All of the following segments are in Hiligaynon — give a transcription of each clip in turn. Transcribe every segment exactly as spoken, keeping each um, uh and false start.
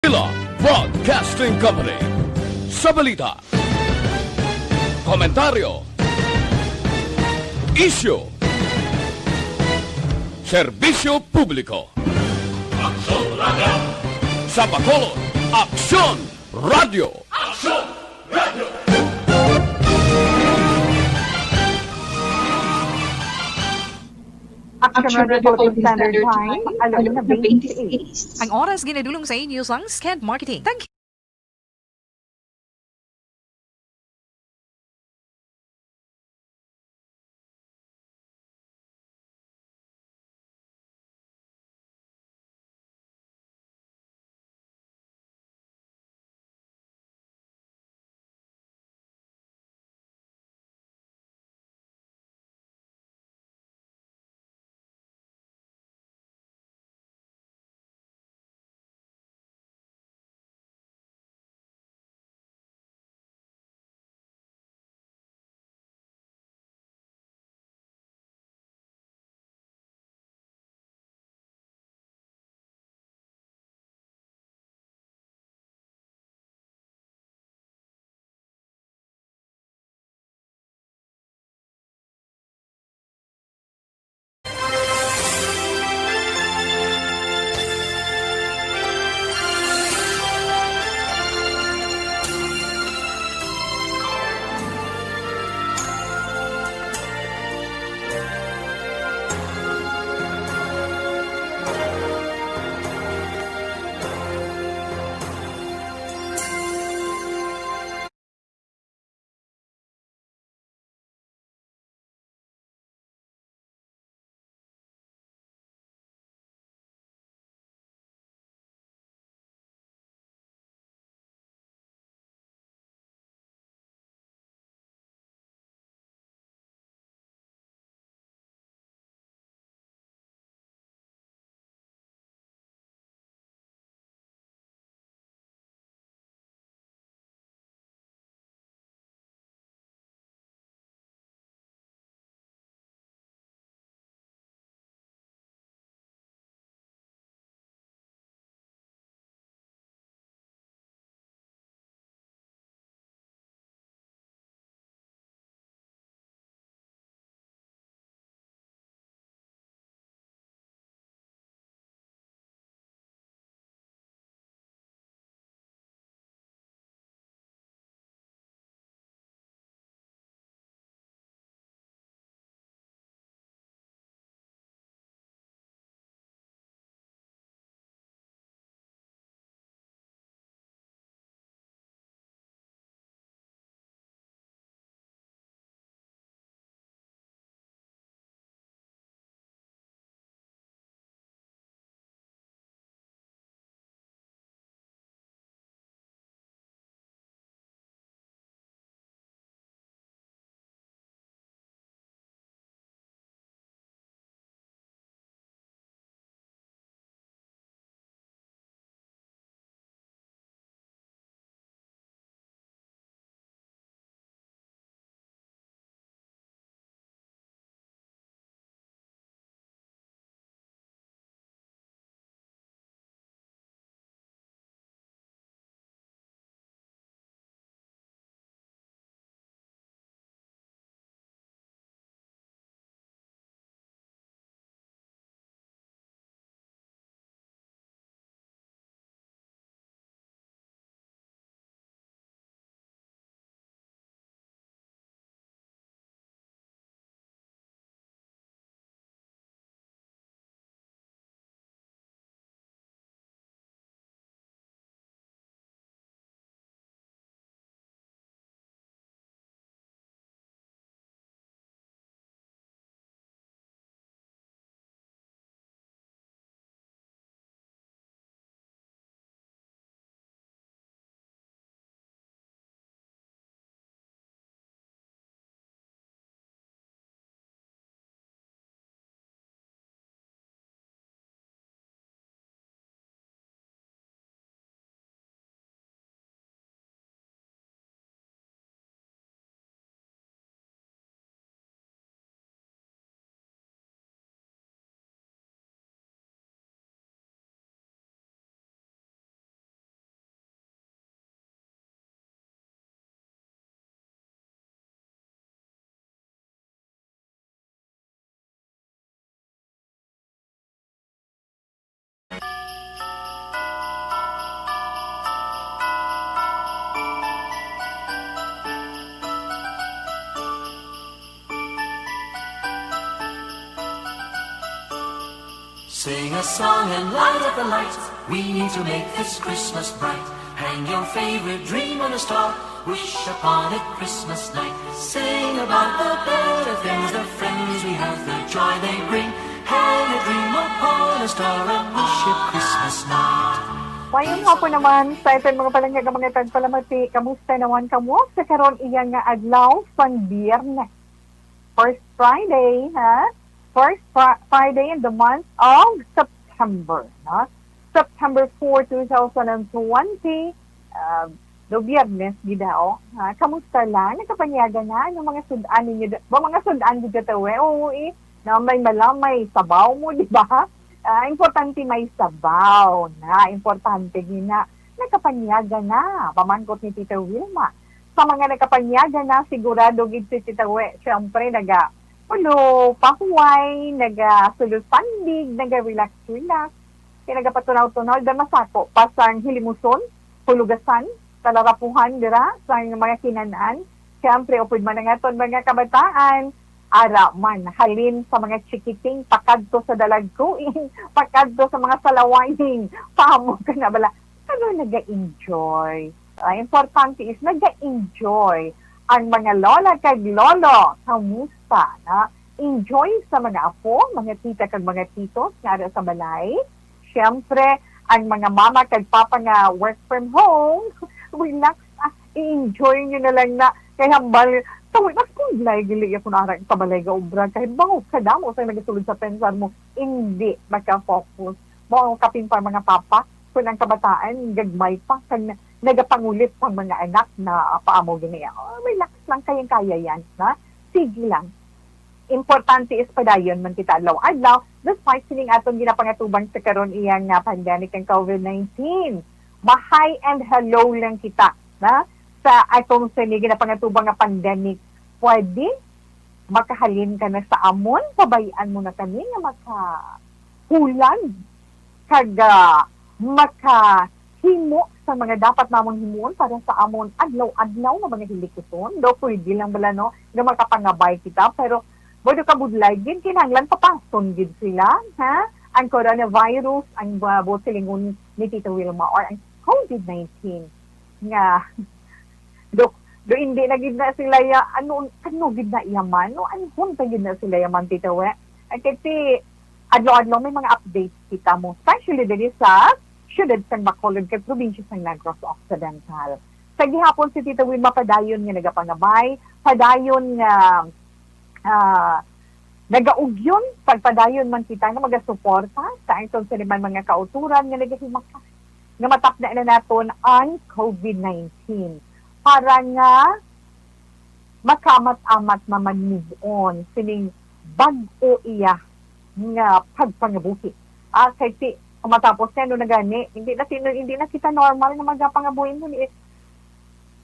Manila Broadcasting Company. Sa balita, komentaryo, isyu, serbisyo publiko. Aksyon Radio! Sa Bacolod, Aksyon Radio! Aksyon Radio! Action Report Standard Time, alas una twenty-eight. Ang oras ginadulong sa inyo sang Skent Marketing. Thank you. Sing a song and light up the lights. We need to make this Christmas bright. Hang your favorite dream on a star. Wish upon it Christmas night. Sing about the better things, the friends we have, the joy they bring. Hang a dream upon a star and wish it Christmas night. Mayong hapon naman sa aton mga palangga nga mga tagpalamati. Kamusta naman kamo sa karon iya nga adlaw sang Biyernes? First Friday, ha? First Fri- Friday in the month of September, no? September four, two thousand twenty. Uh, do Biyernes gid daw, ha? Kamusta lang? Nakapanyaga na? Ano mga sud-an ninyo? Ba mga sud-an gid ka tawe? Oo, eh. Na may malamay, sabaw mo, di ba? Ah, importante may sabaw na. Importante gina. Nakapanyaga na. Pamangkot ni Tita Wilma. Sa mga nakapanyaga na, sigurado gid si Tita We. Siyempre, naga pulo pahuway, naga sulo sandig, naga relax-relax. Kaya nagapatunaw-tunaw, dan masako, pasang hilimuson, hulugasan, talarapuhan, dira, sa mga kinanan. Siyempre, upod man ang aton mga kabataan, ara man, halin sa mga chikiting, pakadto sa dalagkuing, pakadto sa mga salawaying, paamo ka na bala. Ano naga-enjoy? Ah, importante is naga-enjoy ang mga lola kag lolo. Kamusta na? Enjoy sa mga apo, mga tita kag mga titos nga ara sa balay. Siyempre, ang mga mama kag papa nga work from home, relax, ah, i-enjoy nyo na lang na. Kay hambal, tawid, mas kung lay gili ako na arang sa balay ga obra. Kay bangog ka damo sa nagasulod sa pensar mo, hindi makafocus. Mo ang kapin pa mga papa, kung ang kabataan, gagmay pa, kag na- nagapangulit pang mga anak na ah, paamo gini. Oh, relax lang, kayang-kaya yan, ha? Sige lang. Importante is padayon man kita adlaw-adlaw, despite sining aton ginapangatubang sa karon iya nga pandemic ang COVID nineteen. Ma-hi and hello lang kita, na? Sa atong sini ginapangatubang nga pandemic, pwede makahalin ka na sa amon, pabay-an mo na kami nga makahulag kag ah, makahimo sa mga dapat namon himuon para sa amon adlaw-adlaw nga mga hilikuton. Do pwede lang bala, no, nga makapangabay kita, pero mo do kabudlay gid, kinahanglan papason gid sila, ha? Ang coronavirus, ang uh, buot silingon ni Tita Wilma, or ang COVID nineteen nga do, do hindi na gid na sila ya, ano, ano gid na yaman, no? Ano ta gid na sila yaman, Tita We? Ay, kasi adlaw-adlaw may mga updates kita mo, especially diri sa siyudad sang Bacolod kag probinsya sang Negros Occidental. Sa gihapon si Tita Wilma padayon nga nagapangabay, padayon nga ah, nagaugyon, pagpadayon man kita nga magasuporta sa aton sa liman mga kauturan nga nagahimakas nga matapna na naton ang COVID nineteen para nga makamat-amat naman move on sining bag-o iya nga pagpangabuhi. Ah, kay ti, matapos niya, ano na gani, hindi na, sino, hindi na kita normal nga magapangabuhi mo ni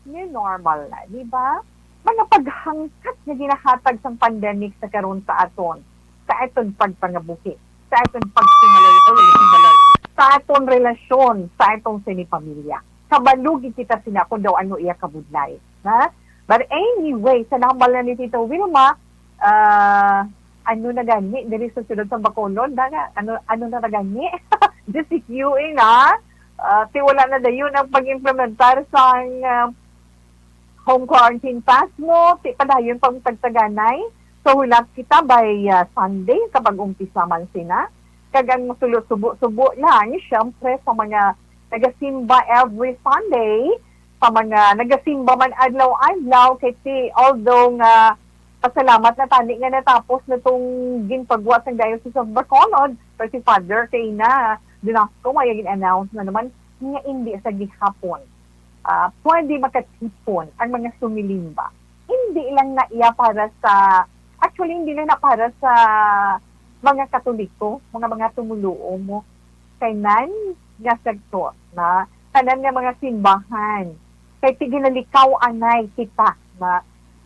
new normal na, di ba? Mga paghangkat nga ginahatag sang pandemic sa karon sa aton, sa aton pagpangabuhi, sa aton pagsinalay, sa aton relasyon, sa aton sini pamilya. Kabalo gid kita sina kung daw ano iya kabudlay, ha? But anyway, sa nambal na ni Tita Wilma, ah, ano na gani diri sa siyudad sa Bacolod, na nga, ano, ano na gani? G C Q A na. Ah, ti wala na dayon ang pag-implementar sang ah, home quarantine pass mo, ti padayon pang tagtaganay. So, hulat kita by ah, Sunday sa pag-umpisa man sina. Kag ang sulo-subo-subo lang, siyempre, sa mga nagasimba every Sunday, sa mga nagasimba man adlaw-adlaw, kay ti, although nga pasalamat na tani nga natapos na tong ginpagwa sang Diocese of Bacolod, pero si Father kay na Dinasco, may gin-announce na naman nga hindi sa gihapon ah, pwede makatipon ang mga sumilimba. Hindi lang na iya para sa, actually, hindi lang na para sa mga Katoliko, mga, mga tumuluo mo, tanan nga sektor na, tanan nga mga simbahan, kay ti ginalikaw anay kita na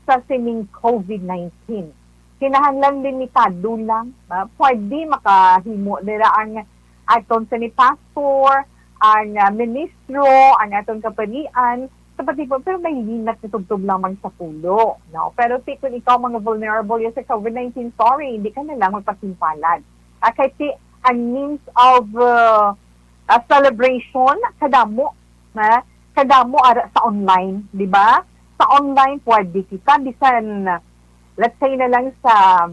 sa sining COVID nineteen. Kinahanglan limitado lang, ah, pwede makahimo dira ang aton sini pastor, ang ah, ministro, ang aton kaparian, sa pati po, pero may linat na tubtob lamang sa pulo, no? Pero ti kung ikaw mga vulnerable ya sa COVID nineteen, sorry, hindi ka na lang magpasimpalad. Ah, kay ti, ang means of uh, uh, celebration, kadamo, na kadamo ara sa online, di ba? Sa online, pwede kita, bisan, let's say na lang sa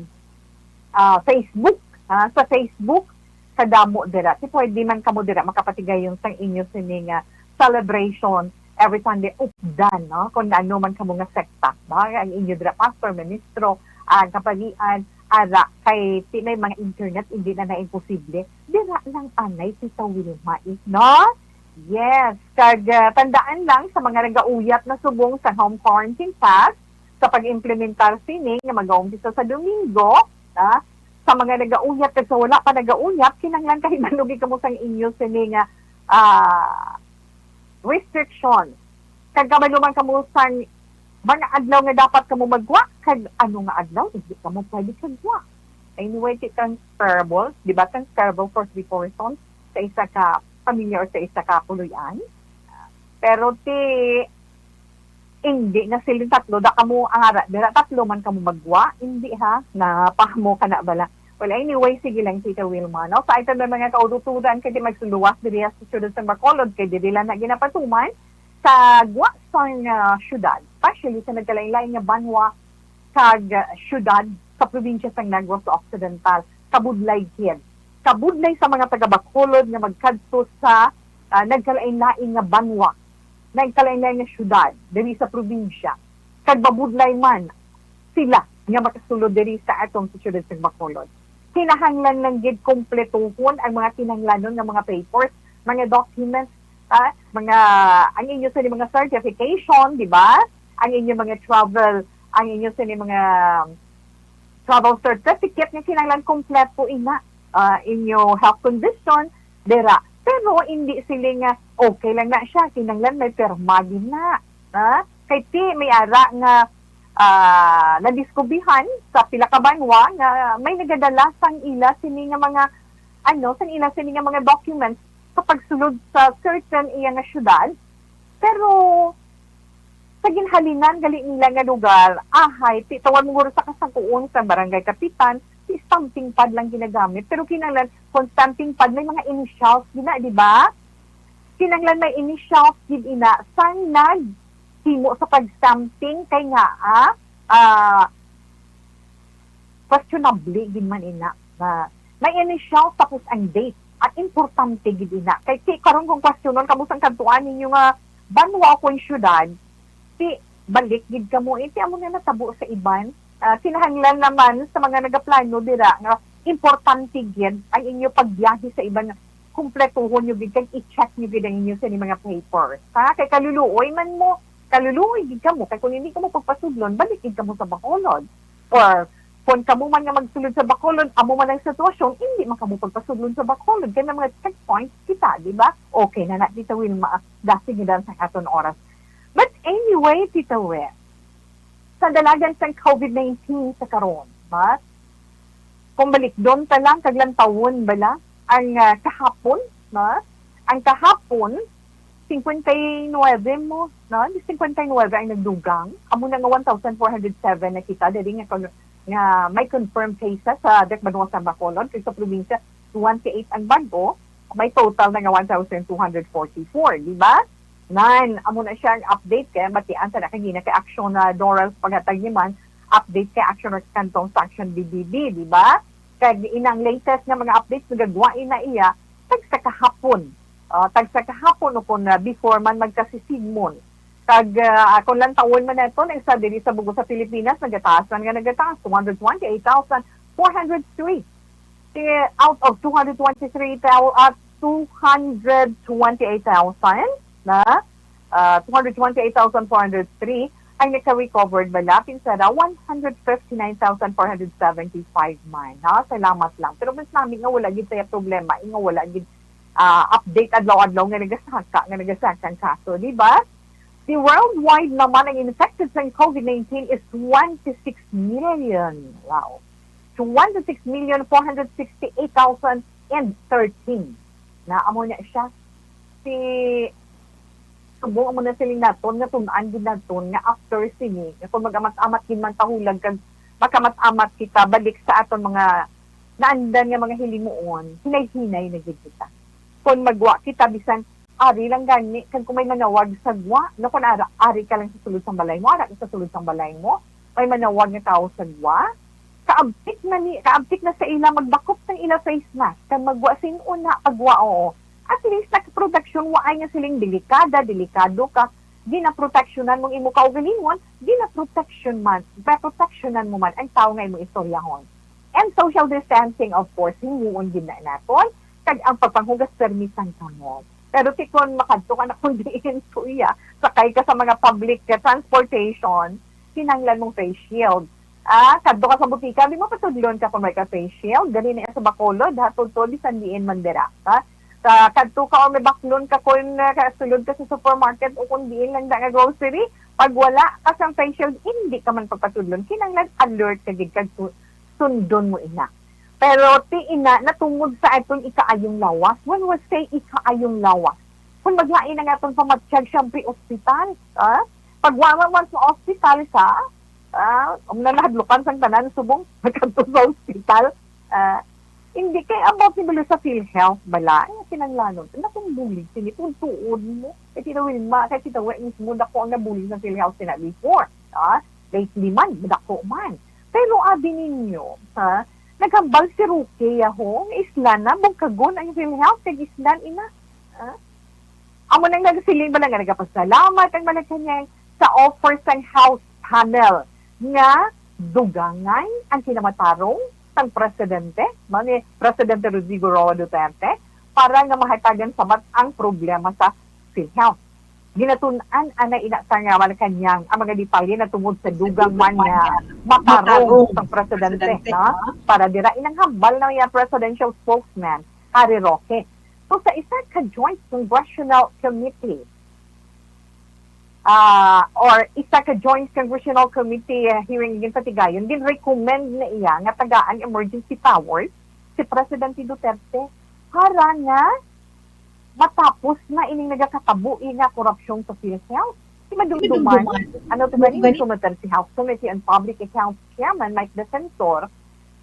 ah, Facebook, ha, sa Facebook, kadamo dira. Si pwede man kamo dira makapatigayon sang inyo sini nga celebration every Sunday, updan, no? Kung ano man kamo nga sekta, ba? Ang inyo dira, pastor, ministro, ang kapalian, ara, kay ti may mga internet, hindi na na imposible. Dira lang anay, Tita Wilma, eh, no? Yes, kag ah, tandaan lang sa mga nagauyat na subong sa home quarantine pass, sa pag-implementar sini nga mag-aumpisa sa Domingo, ah, sa mga nagauyat kag sa wala pa nagauyat, kinahanglan kahibalo gid kamo sang inyo sini nga ah, restriction. Kag kabalo man kamo sang mga adlaw nga dapat kamo maggwa, kag ano nga adlaw hindi kamo pwede kagwa. Anyway, ti kang parable, di ba, kang parable for three persons sa isa ka pamilya or sa isa ka puloy-an? Pero ti hindi na sila tatlo, da kamo ang ara, dira tatlo man kamo maggwa, hindi ha, napahamo ka na bala. Well, anyway, sige lang, Tita Wilma, no? Sa itan na mga kauduturan, kay di magsuluwas diri sa siyudad sa Bacolod, kay diri lang na ginapatuman sa gwa sang ah, siyudad, especially sa nagkalain-lain nga banwa kag ah, siyudad sa probinsya sang Negros Occidental, kabudlay gid. Kabudlay sa mga taga Bacolod nga magkadto sa ah, nagkalain-lain nga banwa, nagkalain-lain nga siyudad diri sa probinsya, kag mabudlay man sila nga makasulod diri sa aton sa siyudad sa Bacolod. Kinahanglan lang gid kompletohon ang mga kinahanglanon nga mga papers, mga documents, ha? Mga, ang inyo sa mga certification, di ba? Ang inyo mga travel, ang inyo sa mga travel certificate nga kinahanglan kompleto ina, ah, inyo health condition, dira. Pero hindi sila nga okay lang na siya, kinahanglan may pirma din na. Ha? Kay ti may ara nga ah, nadiskubihan sa pila ka banwa nga may nagadala sang ila sini nga mga, ano, sang ila sini nga mga documents sa pagsulod sa certain iya nga syudad. Pero sa ginhalinan gali nila nga lugar, ahay, ti tawag mo guro sa kasaguon sa barangay kapitan, ti stamping pad lang ginagamit. Pero kinahanglan, kung stamping pad, may mga initials gina, di ba? Kinahanglan may initials gid ina sang naghimo sa pag-stamping kay nga, ah, ah, questionable gid man ina nga may initials tapos ang date. Ang importante gid ina. Kay ti karon kung questionon kamo sang kadtuan ninyo nga banwa o kung syudad, ti balik gid kamo. Eh, ti amo na natabo sa iban. Ah, kinahanglan naman sa mga nagaplano dira nga importante gid ang inyo pagbiyahe sa iban, kumpletohon nyo gid kag i-check nyo gid ang inyo sini mga papers, ha? Kay kaluluoy man mo, kaluluoy gid kamo, kay kung hindi kamo pagpasudlon, balik gid kamo sa Bacolod. Or kung kamo man nga magsulod sa Bacolod, amo man ang sitwasyon, hindi man kamo pagpasudlon sa Bacolod. Kay may mga checkpoints kita, di ba? Okay na na, Tita Wilma, dasi gid ang sang aton oras. But anyway, Tita Wi, sa dalagan sang covid nineteen sa karon, ba? Kung balikdon ta lang kag lantawon bala ang ah, kahapon, ba? Ang kahapon, fifty-nine mo, no? Di fifty-nine ang nagdugang. Amo na nga one thousand four hundred seven na kita diri nga kon- nga may confirmed cases sa Dek Banwa sa Bacolod kag sa probinsya twenty-eight ang bag-o, may total na nga one thousand two hundred forty-four, di ba? Nan, amo na siya ang update kay batian sa nakagina kay Action na Doral paghatag ni man update kay Action Rescue Kantong sa Action B B B, di ba? Kag inang latest nga mga updates nagagwain na iya tagsa kahapon. Ah, tagsa kahapon o kung ah, before man magkasisigmon. Kag ah, kung lantawon man naton ang sa diri sa bugos sa Pilipinas nagataas man nga nagataas two hundred twenty-eight thousand four hundred three. Ti out of two hundred twenty-three thou- ah, two hundred twenty-eight thousand na ah, two hundred twenty-eight thousand four hundred three ang naka-recovered bala, pinsara one hundred fifty-nine thousand four hundred seventy-five man. Ha? Salamat lang. Pero mas nami nga wala gid saya problema, nga wala gid ah, update adlaw-adlaw nga nagasaka, nga nagasaka ang kaso, di ba? The worldwide naman ang infected sa covid nineteen is twenty-six million. Wow. Twenty-six million four hundred sixty-eight thousand and thirteen. Na amo na siya. Si subong amo na siling naton nga tun-an gid naton nga after sini, nga kung mag-amat-amat gid man tahulag kag makamat-amat kita balik sa aton mga naandan nga mga hilimuon, hinay-hinay na gid kita. Kung magwa kita, bisan ari lang gani, kag kung may manawag sa gwa, no, kung ara, ari ka lang sa sulod sang balay mo, ara ka sa sulod sang balay mo, may manawag nga tawo sa gwa, kaabtik na ni, kaabtik na sa ila, magbakop sang ila face mask, kag magwa sin una, pagwa, oo. At least, nakaproteksyon, waay nga siling delikada, delikado ka, ginaproteksyonan mong imo kaugalingon, ginaproteksyon man, maproteksyonan mo man ang tawo nga imo istoryahon. And social distancing, of course, himuon gid na naton, kag ang pagpanghugas permi sang kamot. Pero ti kon makadto ka na kun diin, kuya, sakay ka sa mga public, eh, transportation, kinahanglan mong face shield. Ah, kadto ka sa butika, di mo patudlon ka kung may ka face shield, dali na sa Bacolod, ha, tudto bisan diin man dira, ha? Sa kadto ka o may baklon ka kung, ah, kasulod ka sa supermarket o kung diin lang da nga grocery, pag wala ka sang face shield, hindi ka man papatudlon. Kinahanglan alert ka gid kag su-, sundon mo ina. Pero ti ina, natungod sa aton ikaayong lawas, when we say ikaayong lawas, kung maglain ang aton pamatyag, siyempre, ospital, ah? Pag wa man sa ospital ka, ah, um, na nahadlukan sang tanan subong, magkadto sa ospital, ah, hindi kay about ni bala sa PhilHealth bala, ay, kinanglanon. Nakong bulig, sini, kung tuod mo, kay kita Wilma, kay kita Wilma mismo, dako ang nabulig sa PhilHealth sina before, ah? Lately man, dako man. Pero abi ninyo, ha, naghambal si Roque, yaho, nga islan na, bungkagon ang PhilHealth, kag islan ina. Ha? Amo nang nagsiling bala nga nagapasalamat ang Malacañang sa offer sang House panel nga dugangan ang kinamatarong sang presidente, mao ni Presidente Rodrigo Roa Duterte, para nga mahatagan sabat ang problema sa PhilHealth. Ginatun-an anay ina sa nga Malacañang ang mga detalye natungod sa dugang man nga matarong sang presidente, no? Para dira inang hambal na iya presidential spokesman, Harry Roque. So, sa isa ka Joint Congressional Committee, ah, or isa ka Joint Congressional Committee, ah, hearing, ginpatigayon, gin-recommend na iya nga tagaan emergency powers si Presidente Duterte para nga matapos na ining nagakatabuhi nga korupsyon sa PhilHealth. Di madumduman, ano to gani, Madumduman. Sumater si House Committee on Public Accounts Chairman Mike Defensor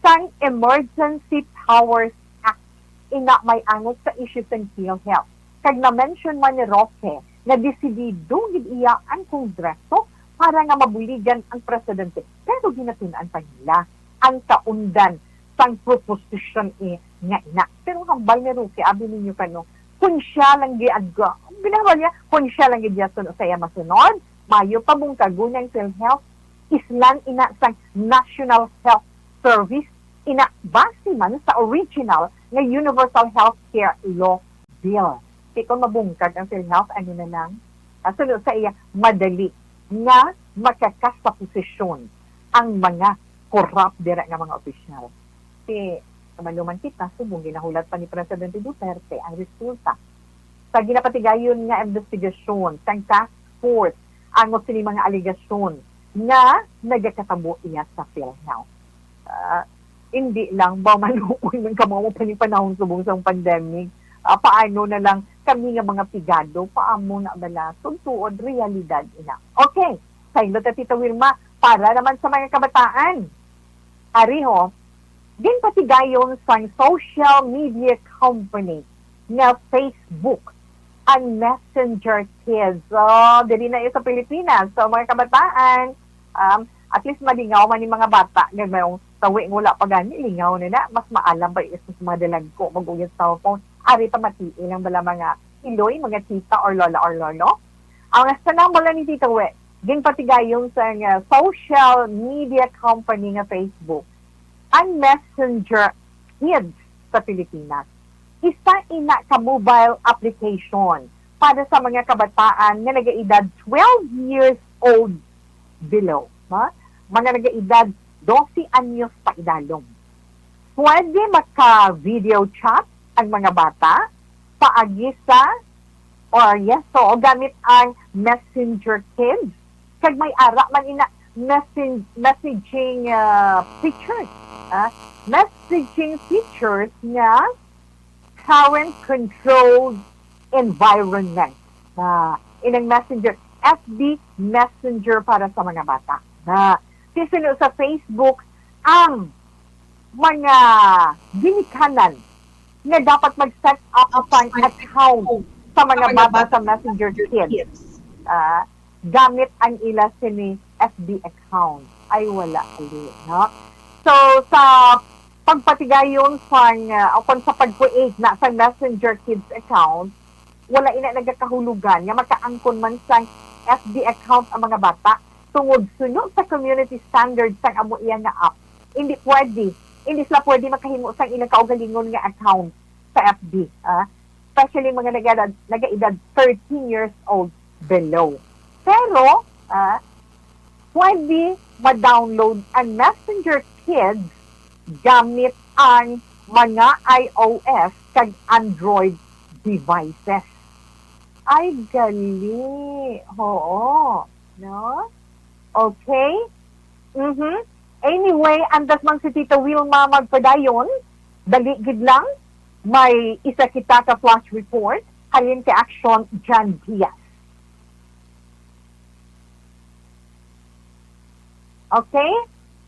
sang Emergency Powers Act, ina may angot sa isyu sang PhilHealth. Kag na-mention man ni Roque nga desidido gid iya ang Kongreso para nga mabuligan ang presidente, pero ginatun-an pa nila ang kaundan sang proposition A nga ina. Pero hambal ni Roque, abi ninyo kano, kung siya lang giadga, binahal niya, kung siya lang gid suno sa iya masunod, mayo pa bungkagon ang PhilHealth, islan ina sang National Health Service, ina base man sa original nga Universal Healthcare Law Bill. Kay kung mabungkag ang PhilHealth, ano na lang? Kasunod sa iya, madali nga makakasaposisyon ang mga corrupt dira nga mga opisyal. Si, maluman kita, subong ginahulat pa ni Presidente Duterte ang resulta sa ginapatigayon nga investigasyon sang task force angot sini mga alegasyon nga nagakatabo iya sa PhilHealth. Ah, hindi lang ba maluoy man kamo mo pa ni panahon subong sang pandemic? Ah, paano na lang kami nga mga pigado? Paamo na bala? Sugtuon, realidad ina. Okay, sa ilo ta, Tita Wilma, para naman sa mga kabataan. Ariho, ginpatigayon sang social media company nga Facebook ang Messenger Kids. So, diri na sa Pilipinas. So, mga kabataan, um, at least malingaw man ni mga bata. Gagmayong tawi nga wala pa gani, lingaw na na. Mas maalam pa isa sa mga dalagko mag-uyas sa cellphone. Ari pa matiil ang bala mga iloy, mga tita or lola or lolo. Ang sa nang bala ni Tita We, ginpatigayon sa nga social media company nga Facebook ang Messenger Kids sa Pilipinas. Isa ina ka mobile application para sa mga kabataan nga nagaedad twelve years old below, ha? Mga nagaedad dose anyos pa idalom. Pwede maka-video chat ang mga bata paagi sa, or yes, so, gamit ang Messenger Kids. Kag may ara man ina messen-, messaging, ah, features. Ah, messaging features nga parent controlled environment. Na inang Messenger, F B Messenger para sa mga bata. Na sisuno sa Facebook ang mga ginikanan nga dapat mag-set up sang account sa mga bata sa Messenger Kids, ah, gamit ang ila sini F B account. Ay, wala gali, no? So, sa pagpatigayon sang, ah, o kon sa pag-create na sang Messenger Kids account, wala ina nagakahulugan nga makaangkon man sang F B account ang mga bata tungod suno sa community standards sang amo iya nga app. Hindi pwede, hindi sila pwede makahimo sang ilang kaugalingon nga account sa F B, ah, especially mga nag-edad, nag-edad thirteen years old below. Pero, ah, pwede ma-download ang Messenger Kids gamit ang mga I O S kag Android devices. Ay, gali. Oo. No? Okay? Mhm. Anyway, andas man si Tita Wilma magpadayon, dali gid lang, may isa kita ka flash report, halin kay Action John Diaz. Okay?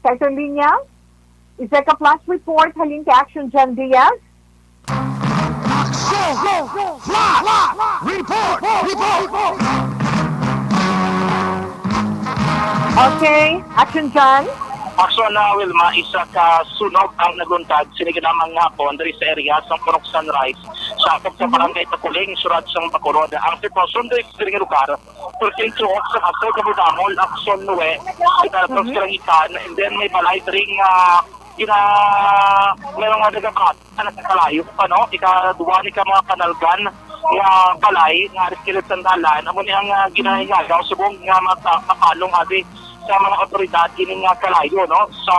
Sa aton linya, isa ka flash report, halin kay Action John Diaz. Action! Flash! Report! Report! Okay, Action John. Action na, Wilma, isa ka sunog ang nagluntad sini ginamang nga hapon diri sa area sang Purok Sunrise, sa atop sa Barangay Takuling, syudad sang Bacolod. Ang sitwasyon diri, diri nga lugar, perting tuok sa kaso kabudamol, Action Nue, sa Mhm. Kalangitan, and then may balay diri nga gina-, may mga nagakat na nagkalayo pa, no? Ikaduha ni ka mga panalgan nga balay nga ari sa kilid sang dalan, amo ni ang, ah, ginahingalaw subong nga mata-, mapalong abi sa mga otoridad kini nga kalayo, no? Sa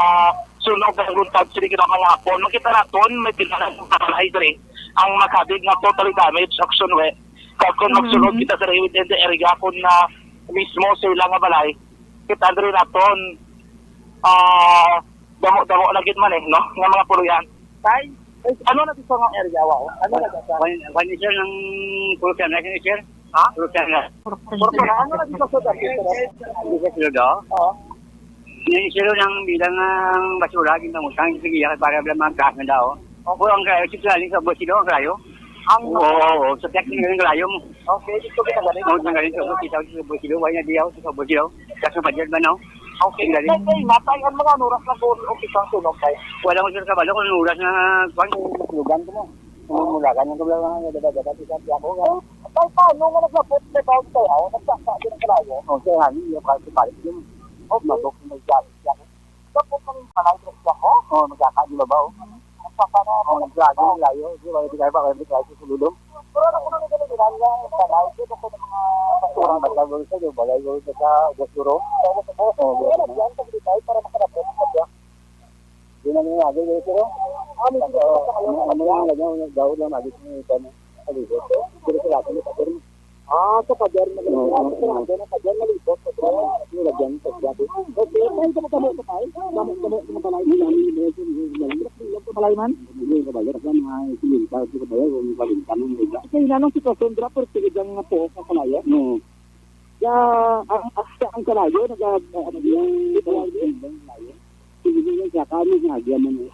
sunog nga nagluntad sini ginamang hapon, makita naton may pila nga balay diri ang makabig nga totally damage, Action Nue. Kag kung Mhm, magsulod mhm. kita sa within the area, kung na mismo sa ila nga balay, kita diri naton, ah, damo-damo na gid man eh, no? Nga mga puloy-an. Tay, ano na dito nga area, wow? Ano na dito? Kwan, kwan, sir, ng Purok Sunrise, sir. Ha? Purok Sunrise. Purok Sunrise. Ano na dito sa dati, sir? Dito, sir, do? Oo. Yan, sir, ng bilang ang basura, ginamutang, sige, para lang mga gas na daw. Okay. Puro ang kalayo, sir, galing sa Bosilo, ang kalayo. Ang Oo, oo, sa pihak ng kalayo mo. Okay, dito kita galing. Oo, sa galing sa Bosilo, sa Bosilo, wala na diyaw, sa Bosilo. Sa San Pedro ba, no? Okay. Galing. Tay, tay, matay ang mga oras na po, okay, sa sunog, tay. Wala ko, sir, kabalo kung anong oras na, kwan. Lugan ko mo. Mulagan yung kabalo nga, dada-dada, di sa ako, nga. Oh, tay, paano nga naglabot na ba ang tayo? Nagsaksa din ang kalayo? Oh, sir, hangin, yung kalsibalik yun. Okay. Mabok, may jacket, jacket. Dapat man yung kalay, dress niya mo? Oh, magkaka, di ba ba, oh? Ang papa na, oh, naglago, ang layo. Di ba, di ba, di ba, di ba, di ba, Pero ano ko na nagdala-dala niya, ang kalay, di ba, sa mga basura, basta, basta, di ba, basta, basta, basta, basta, Oh, di ba? Ano yan, pag-retire para makalabot, sabi niya. Di na niya lagi, di, pero, ano, ano, ano, ano, ano, daw lang, lagi sa mga iba na, palibot, eh. Pero sa lahat, ano, sa term. Ah, sa pader na Oo, oo, oo. Sa pader na libot, sa pader. Nilagyan sa gabi. Okay, saan ka magkamo sa tayo? Kamo, kamo, kamo balay. Wala, wala, wala, wala. Wala sa balay man? Wala sa balay, kasi mga silinta, sa balay, kung palinta man, wala. Okay, nanong sitwasyon, dra, pero sige, dyan nga po, sa kalayo? Oo. Ya, ang, ang, ang kalayo, nag-, ano, yung, yung kalayo. Sige, sige, sige, kamo, nga, agyan mo, eh.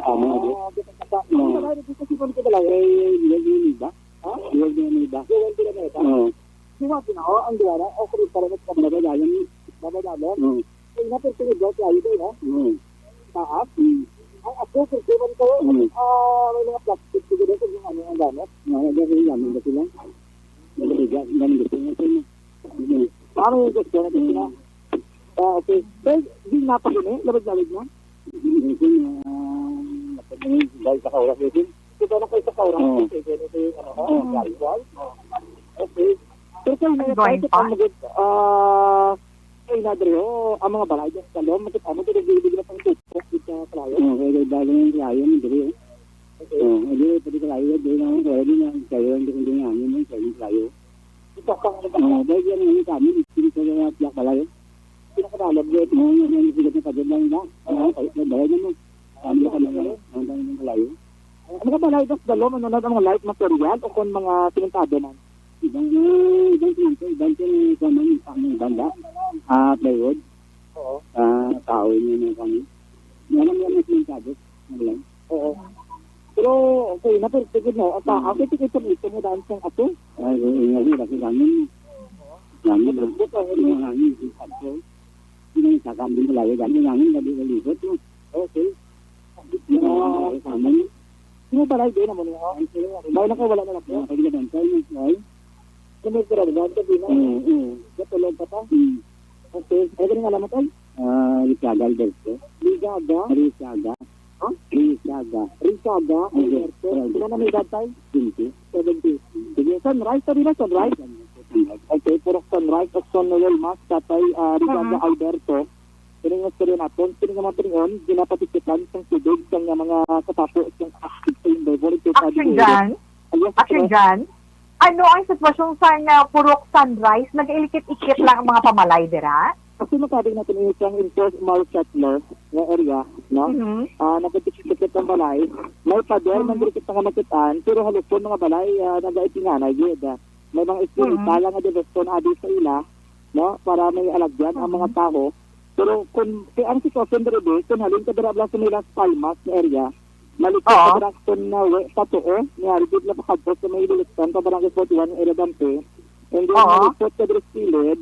Kamo, agyan. Ah, dito sa, sa, Oo. Ang kalayo, dito sa, sa, sa, kalayo. Eh, hindi, hindi, hindi ba? Ha? Duwag na may iba. Duwag na may iba. Oo. Di ba, sino? Oh, ang duwara, o, kung parang sa Babadalan, Babadalan. Oo. Ay, na, pero tingin daw tayo doon, ha? Oo. Taas? Mm. Ang ako, kung sino man kayo, Mm. ah, may mga plastic, siguro, kung ano ang gamit. Mga gamit, gamit ba sila? Nagkakaiga, gamit ba sila? Mm. Ah, may gusto na sila. Ah, okay. Well, di na pa yun eh. Labad-labad na. Hindi ko na, ah, dahil sa kauras, eh. Ito na kayo sa kauras, Oo. eh. Ganito yung, ano, ha? Oo. Ang guys. Okay. Pero kayo na, Going kahit pa? Ano, ah, kayo na, Dre, oh, ang mga balay dyan sa loob, makita mo, dito, dito, dito, pang tutok, dito sa kalayo. Oo, kaya dahil yung kalayo, dito, eh. Okay. Oo, hindi, pwede kalayo, dito na, kalayo, dito na, kalayo, dito na, kalayo. Ito, pang, ano ba? Oo, dahil yan, ano, kami, dito sa mga tiyak balay. Pinakadalog, eh. Oo, yan, yan, sige, sa pagod lang, ha? Oo, kayo, kayo, balay naman. Ano ka naman? Ang dami ng kalayo. Ang mga balay, das dalom, ano na, ang mga light material o kung mga simentado man? Ibang, eh, ibang siya, ibang siya, eh, kung ano, ang banda. Ah, plywood. Oo. Ah, kahoy niya na kami. Yan ang mga simentado. Wala. Oo. Pero okay na, pero tigid na. At ah, okay, tigid sa ito mo daan sang ato. Ay, oo, nga, wala ko hangin. Hangin na. Buta, ano? Yung hangin, yung sakto. Yung sakam din malayo, dahil yung hangin, gabi nalibot, no? Okay. Yung, ah, hangin. Sino ba, Ray? Di na mo niya, oh. May nakawala na lang po. Yung kailangan tayo, no? Ay. Ano may grabe, gabi na? Oo, oo. Natulog ka pa? Hmm. Okay. Ano ka nga naman, Tay? Ah, Rizaga Alberto. Rizaga? Rizaga. Ha? Rizaga. Rizaga, Alberto. Alberto. Pila na may edad, Tay? Twenty. Seventy. Sige, sunrise, sabi na, sunrise? Sunrise. Okay, puro sunrise, Action Noel Mas, Tatay, ah, Rizaga Mhm. Alberto. Kini nga istorya naton, kini nga mga pinion, ginapatikitan sang tubig sang nga mga katapo sang active sa Inday Volunteer Action Jan? Ah, yes, Action correct. Jan? Ano ang sitwasyon sa nga purok sunrise? Nagailikit-ikit lang ang mga pamalay dira? Kasi makabi natin yung isang enforced Mao settler nga area, no? Mhm. Ah, nagkikit-kit ang balay. May pader, Mhm. man diri kita nga makitaan, pero halos po mga balay, ah, nagaitinganay gid. May mga espirita Mhm. lang nga diversyon abi sa ila, no? Para may alagyan ang mga Mhm. tawo. Pero kung, kay ang sitwasyon diri, di, kung halin ka dira lang sa may Las Palmas nga area, malikot ka Oo. dira kung, ah, we, sa tuo, ni Harigid na pakadto sa may Lulutan, sa Barangay forty-one, area Dampi. And then, Oo. malikot ka diri sa kilid,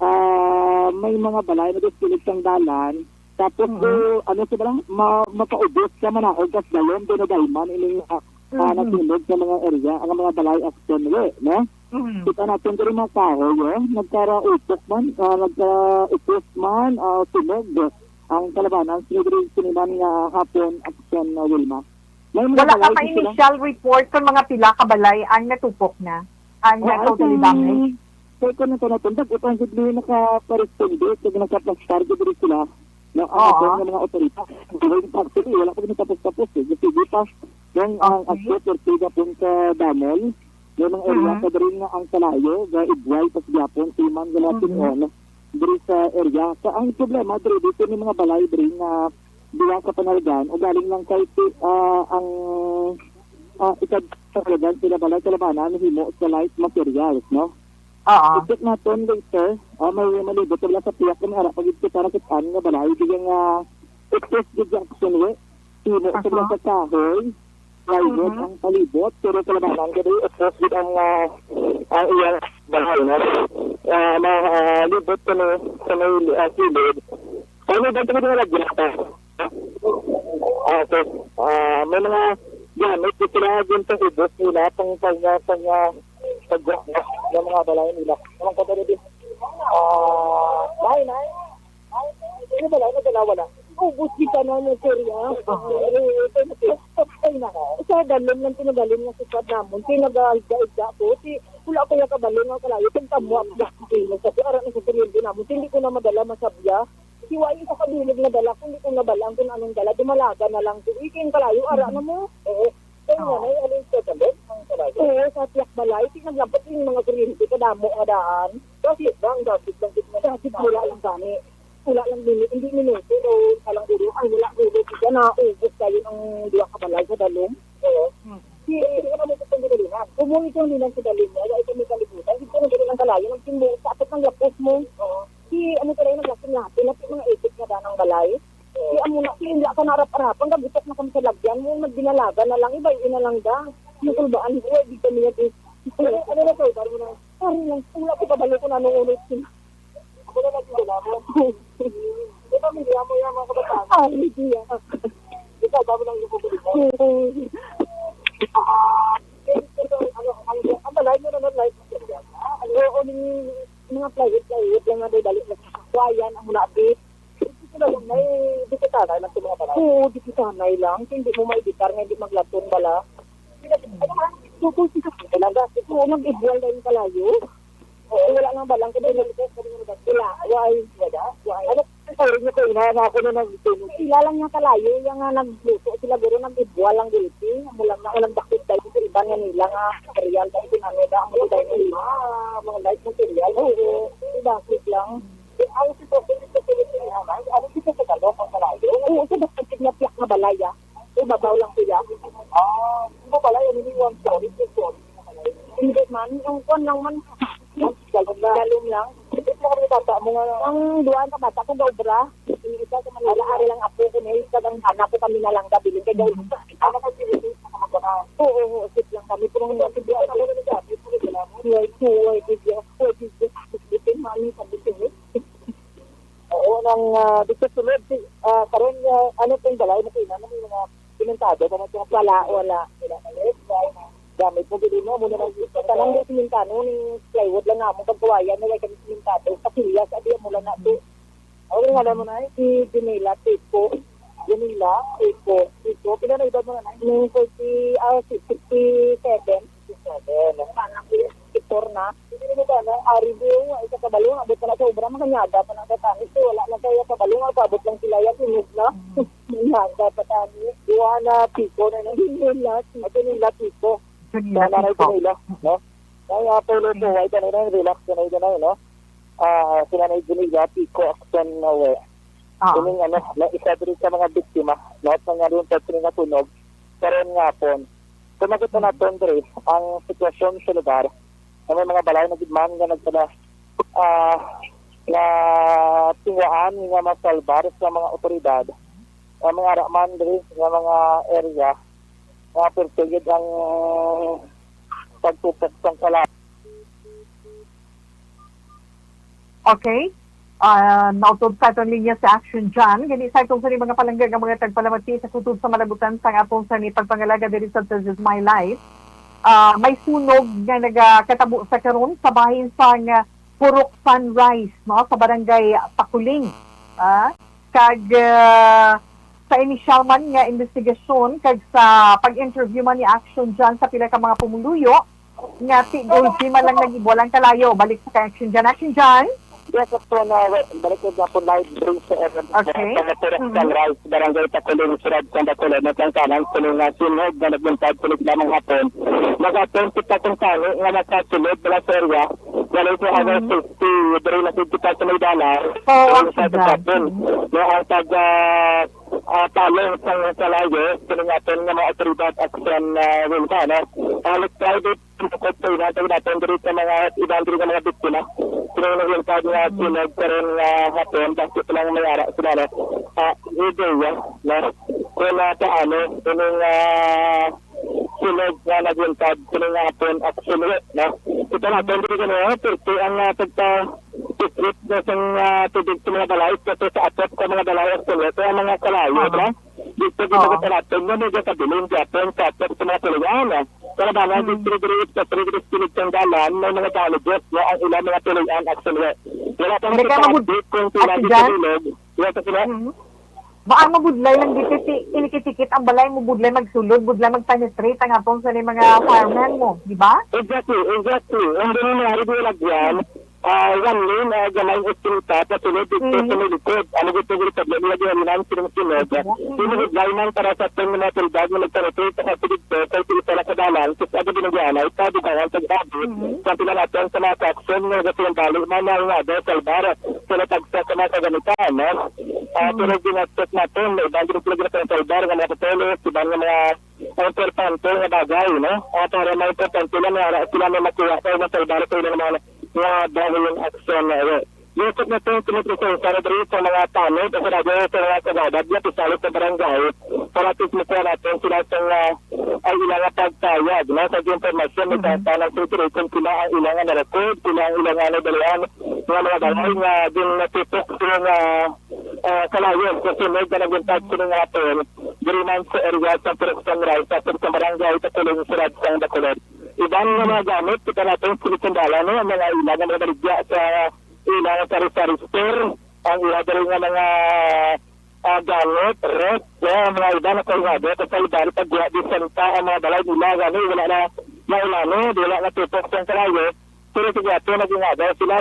ah, may mga balay na diri sa kilid sang dalan. Tapos, Mhm. eh, ano sa barang, ma-, mapaubos ka, manaog ka sa dalom, doon na dayman, ining, ah, ah, Mhm. nagsilog sa mga area, ang mga balay, Action, we, no? Mhm. Kita natin diri mga kahoy, oh. Nagkaraupok man, ah, nagkaupos man, ah, sunog ang kalabanan. Sino diri siniman nga hapon, Action, ah, Wilma? May mga Wala ka balay ma-, dito lang. Initial report kung mga pila ka balay ang natupok na, ang Oo, na totally damaged? Kay kung nato natin, utang gid ni nakaparesponde, kag nakaplastar gid diri sila. No, ang Oo. aton nga mga otorita. Actually, wala pa gid tapos-tapos, eh. Sige pa, kung ang Okay. Action thirty gapon sa Damol, may mga area Mhm. pa diri nga ang kalayo, ga Igway, pas gapon, Siman, Galatin, Mhm. on, diri sa area. Sa, ang problema, diri, dito may mga balay, diri nga duwa ka panaligan, o galing lang kay, ah, ang, ah, ikad panaligan sila balay, kalabanan, himo sa light materials, no? Oo. I-check naton later, ah, may malibot wala sa piyak kung ara pag kita nakit-an nga balay, di nga, ah, express gid ang Action, we. Himo sa Aha. mga sa kahoy, plywood Mhm. ang palibot, pero kalabanan gid, express gid ang, ah, ang iyang balay, no? Ah, ma-, ah, libot kami sa may, ah, kilid. Ano ba ito nga ginagawa? Ah, okay. Ah, may mga gamit, ito na yung pang-ubos nila, pang, pang, pang, ah, pag-, ng mga balay nila. Anong katabi din? Ah, nine, nine. Ano ba lang? Ano ba lang? Ubos kita na ng serya. Oo. Ay, ito na siya. Ay, na. Sa dalom lang pinagaling nga sukad namon. Kaya nag-aigda-igda ko. Si, wala ko yung kabalong nga kalayo. Pagkamuha ko sa kuryente namon. Hindi ko na madala masabya. Siwai sa kabilig na dala, kung di ko nabalaan kung anong dala, dumalaga na lang ko. Iking kalayo, ara Mhm. na mo. Oo. Kaya nga, Oo. Nay, alin sa dalom ang kalayo? Oo, sa tiyak balay, tinaglampat yung mga kuryente, kadamo nga daan. Kasi bang, dapit lang, dapit lang. Dapit wala lang kami. Wala lang minute, hindi minuto, daw, alang ulo, ay, wala ulo, di ka na, ubos kayo ng duwa ka balay sa dalom. Oo. Hmm. Si, hindi ka na mo sa pagkakalinan. Kung mo itong linan sa dalom, wala itong may kalibutan, hindi ko na lang kalayo, nagsimbo, sa apat ng lapos mo. Oo. Si, ano ka rin, naglasin-lasin, natin mga itik na danang balay. Si, amo na, si, hindi ka narap-arap, ang gagutok na kami sa lagyan mo, nagdinalaga na lang, iba, ina lang da. Yung kulbaan, buhay, di kami yan, eh. Ano, ano na to, parang mo na, parang lang, wala ko kabalo kung anong unod sila. Ako na lang sila mo. Di ba, hindi mo yung mga kabataan? Ay, hindi yan. Ikaw, dami lang yung kukulit mo. Oo. Ah, eh, ito, ano, ang, ang balay mo na nun, life, ah, ano, o, ning, mga plywood, plywood lang nga, dali, dali. Kuwayan, ang muna, abi. Ito sila lang, may dikitanay lang sa mga balay. Oo, dikitanay lang. Hindi mo maibitar nga, hindi maglaton bala. Ano man? Tukoy, sige, talaga. Ito, nag-ibwal na yung kalayo. Oo, wala nang balang, kaya nalipos, kaya nalipos. Wala, why? Wala, why? Ano, sorry niyo ko, ina, na ako na nagtunog. Sila lang yung kalayo, yung nga nagluto, sila guro nag-ibwal lang dito. Mula na, walang dakit tayo sa iba nga nila nga material, dahil pinangoda ang mga tayo nila. Ah, mga light material. Oo, yung dakit lang. Eh, ang sitwasyon dito sa Pilipinas, ano dito sa Tagalog, ang kalayo? Oo, sa dakit na piyak na balay, ah. Ibabaw lang siya. Ah, di ba pala, yung hindi one story, two story? Hindi man, yung kwan lang man. Galon lang. Ito lang kami bata mo nga. Ang duwaan ka bata, kung gaobra, yung isa Ala, ari lang ako, kung may isa lang anak ko, kami na lang gabilin. Kaya gawin ko. Oo, oo, sit lang kami. Pero ang sige, ano, wait, wait, wait, wait, wait, wait, mami, sabi ko, eh. Oo, nang, ah, dito sulod, si, ah, karon, ah, ano pong balay mo, kainan mo yung mga simentado, kung may mga Wala, wala. Gamit mo, dili mo, muna lang, kanang di simentado, ni plywood lang nga mo, pagkawayan, na kami simentado, sa kilias, abi mo lang na, di. Ano nga naman ay? Si Junila Pico. Junila Pico. Pico. Pila na edad mo na, Nay? May forty, ah, si-, sixty-seven. Sixty-seven. Sana, Victor na. Hindi mo ba na? Ari, Bill, ay sa kabalo, abot na sa obra, makanyada pa na sa tanis. Eh, wala na kaya kabalo, abot lang sila yan, inog na. Manyada pa tanis. Duha na Pico na, na. Junila Pico. Ay, Junila Pico. Sana na ito nila, no? Ay, ah, pero ito, ay, ganun na, relax ka na, ganun, no? Ah, sila na yung Junila Pico, Action, no, eh. Ah. Kining, ano, na isa diri sa mga biktima, no, at nangyari yung pagsiling nga tunog, karon nga hapon. Kung makita naton diri, ang sitwasyon sa lugar, na may mga balay na gid man nga nagpala, ah, na tingaan nga masalbar sa mga otoridad, ang mga araman diri nga mga area, nga pertigid ang pagtupok sang kalayo. Okay. Ah, nautod sa aton linya si Action John. Gani sa atong sa mga palangga nga mga tagpalamati sa kutob sa malabutan sang atong sa ni pagpangalaga diri sa This Is My Life. Ah, may sunog nga nagakatabo sa karon sa bahin sang, ah, Purok Sunrise, no, sa barangay Pakuling. Ah, kag, ah, sa inisyal man nga investigasyon kag sa pag-interview man ni Action John sa pila ka mga pumuluyo, nga ti-, gulpi man lang nag-ibo lang kalayo. Balik sa kay Action John. Action John? Yes, Action, uh, we-, balik ko na po live diri sa area Okay. sa Naturang Mhm. Sunrise, Barangay Taculing, Siyudad sa Bacolod, na kung kanan, sino nga sinod na nagbintad, sunod lamang hapon. Nag-attempt kita kung sani nga nakasulod mula sa area, wala sa our Mhm. safety, diri na kita sa may dalan. Oo, Diri sa Action John. Taculing. Mhm. Na ang pag, ah, ah, talong sa kalayo, sino nga aton nga mga otoridad, Action, ah, Wilma, no? Ah, let's try to Ang tukod sa ina, sa ina, diri sa mga iban diri nga mga biktima. Sila yung nagluntad nga Mm. sinag karon nga hapon, bakit lang may ara sila, no? Ah, ideya, no? Kung na sa ano, ining, ah, sinag nga nagluntad, sila nga hapon, actually, no? Kita natin diri ka na, pero ang, ah, pagpa-, tikit na sa, ah, tubig sa mga balay, kasi sa atop sa mga balay, actually, kaya mga kalayo, Aha. no? Dito, di Oo. magkakaratong na may gakabilin dyan sa atop sa mga palayan, ah. Kalabanan, Mm. dito, dito, sa Trigris, Pilig, Sanggalan, may mga damages na ang ilang mga palayan, actually. Wala pa Hindi ka mabud-, nagkaka-update kung sila Ate dito Jan? bilog. Wala pa sila. Mm. Ba, ang mabudlay lang dito, ti-, ilikit-ikit ang balay mo, budlay magsulod, budlay mag-penetrate ang atong sa mga fireman mo, di ba? Exactly, exactly. Ang ganun na, hindi lang yan. Ah, one lane, ah, gamay nga eskinita, pasulod dito Mhm. sa may likod. Ano gusto ko rin sabihin, nila di rin ang sinusunod. Mhm. Sinusunod line ang para sa ating mga tulbag na nagparote sa kasunod ko, sa isa na kadalan, sa sabi din niya, na ito, di ba, ang pag-abot, Mhm. sa pinangatong sa mga kakson, nga gusto ng bali, man ang nga, dahil salbar, sa natagsa sa mga kagamitan, no? Ah, Mhm. pero ginastos natin, may ibang grupo na ginastos ng salbar, nga mga patulos, iba nga mga ang importante nga bagay, no? Ah, para may importante lang nga sila may makuha sa ilang salbar sa ilang mga, mga dahil aksyon na ito. Yusok na itong kinipresensya na diri sa mga tanod o sa radyo sa mga sagada, di natin sa barangay, para at least makuha natin sila sa mga, ay ilang nga pagtayag, no? Sa informasyon, may Mhm. kaya ng sila ang ilang nga na-record, sila ang ilang nga nadalian, nga mga balay Mhm. nga din natipok sa mga, ah, kalayo sa sunod na nagbuntag Mhm. sa mga aton. Diri man sa area sa Purok Sunrise, sa Purok Barangay, sa Pulong, Sirad, sang Bacolod. Iban nga mga gamit, kita natin sa Sundala, no? Ang mga ilang, ang mga baligya sa ilang sari-sari store, ang ilang diri nga mga, ah, gamit, ref, no? Ang mga iba na kay nga, sa salbari, pagkuha, di santa, ang mga balay nila, gani, wala na, na ulano, di wala na tutok sa kalayo. Pero sige, ato, naging nga, sila,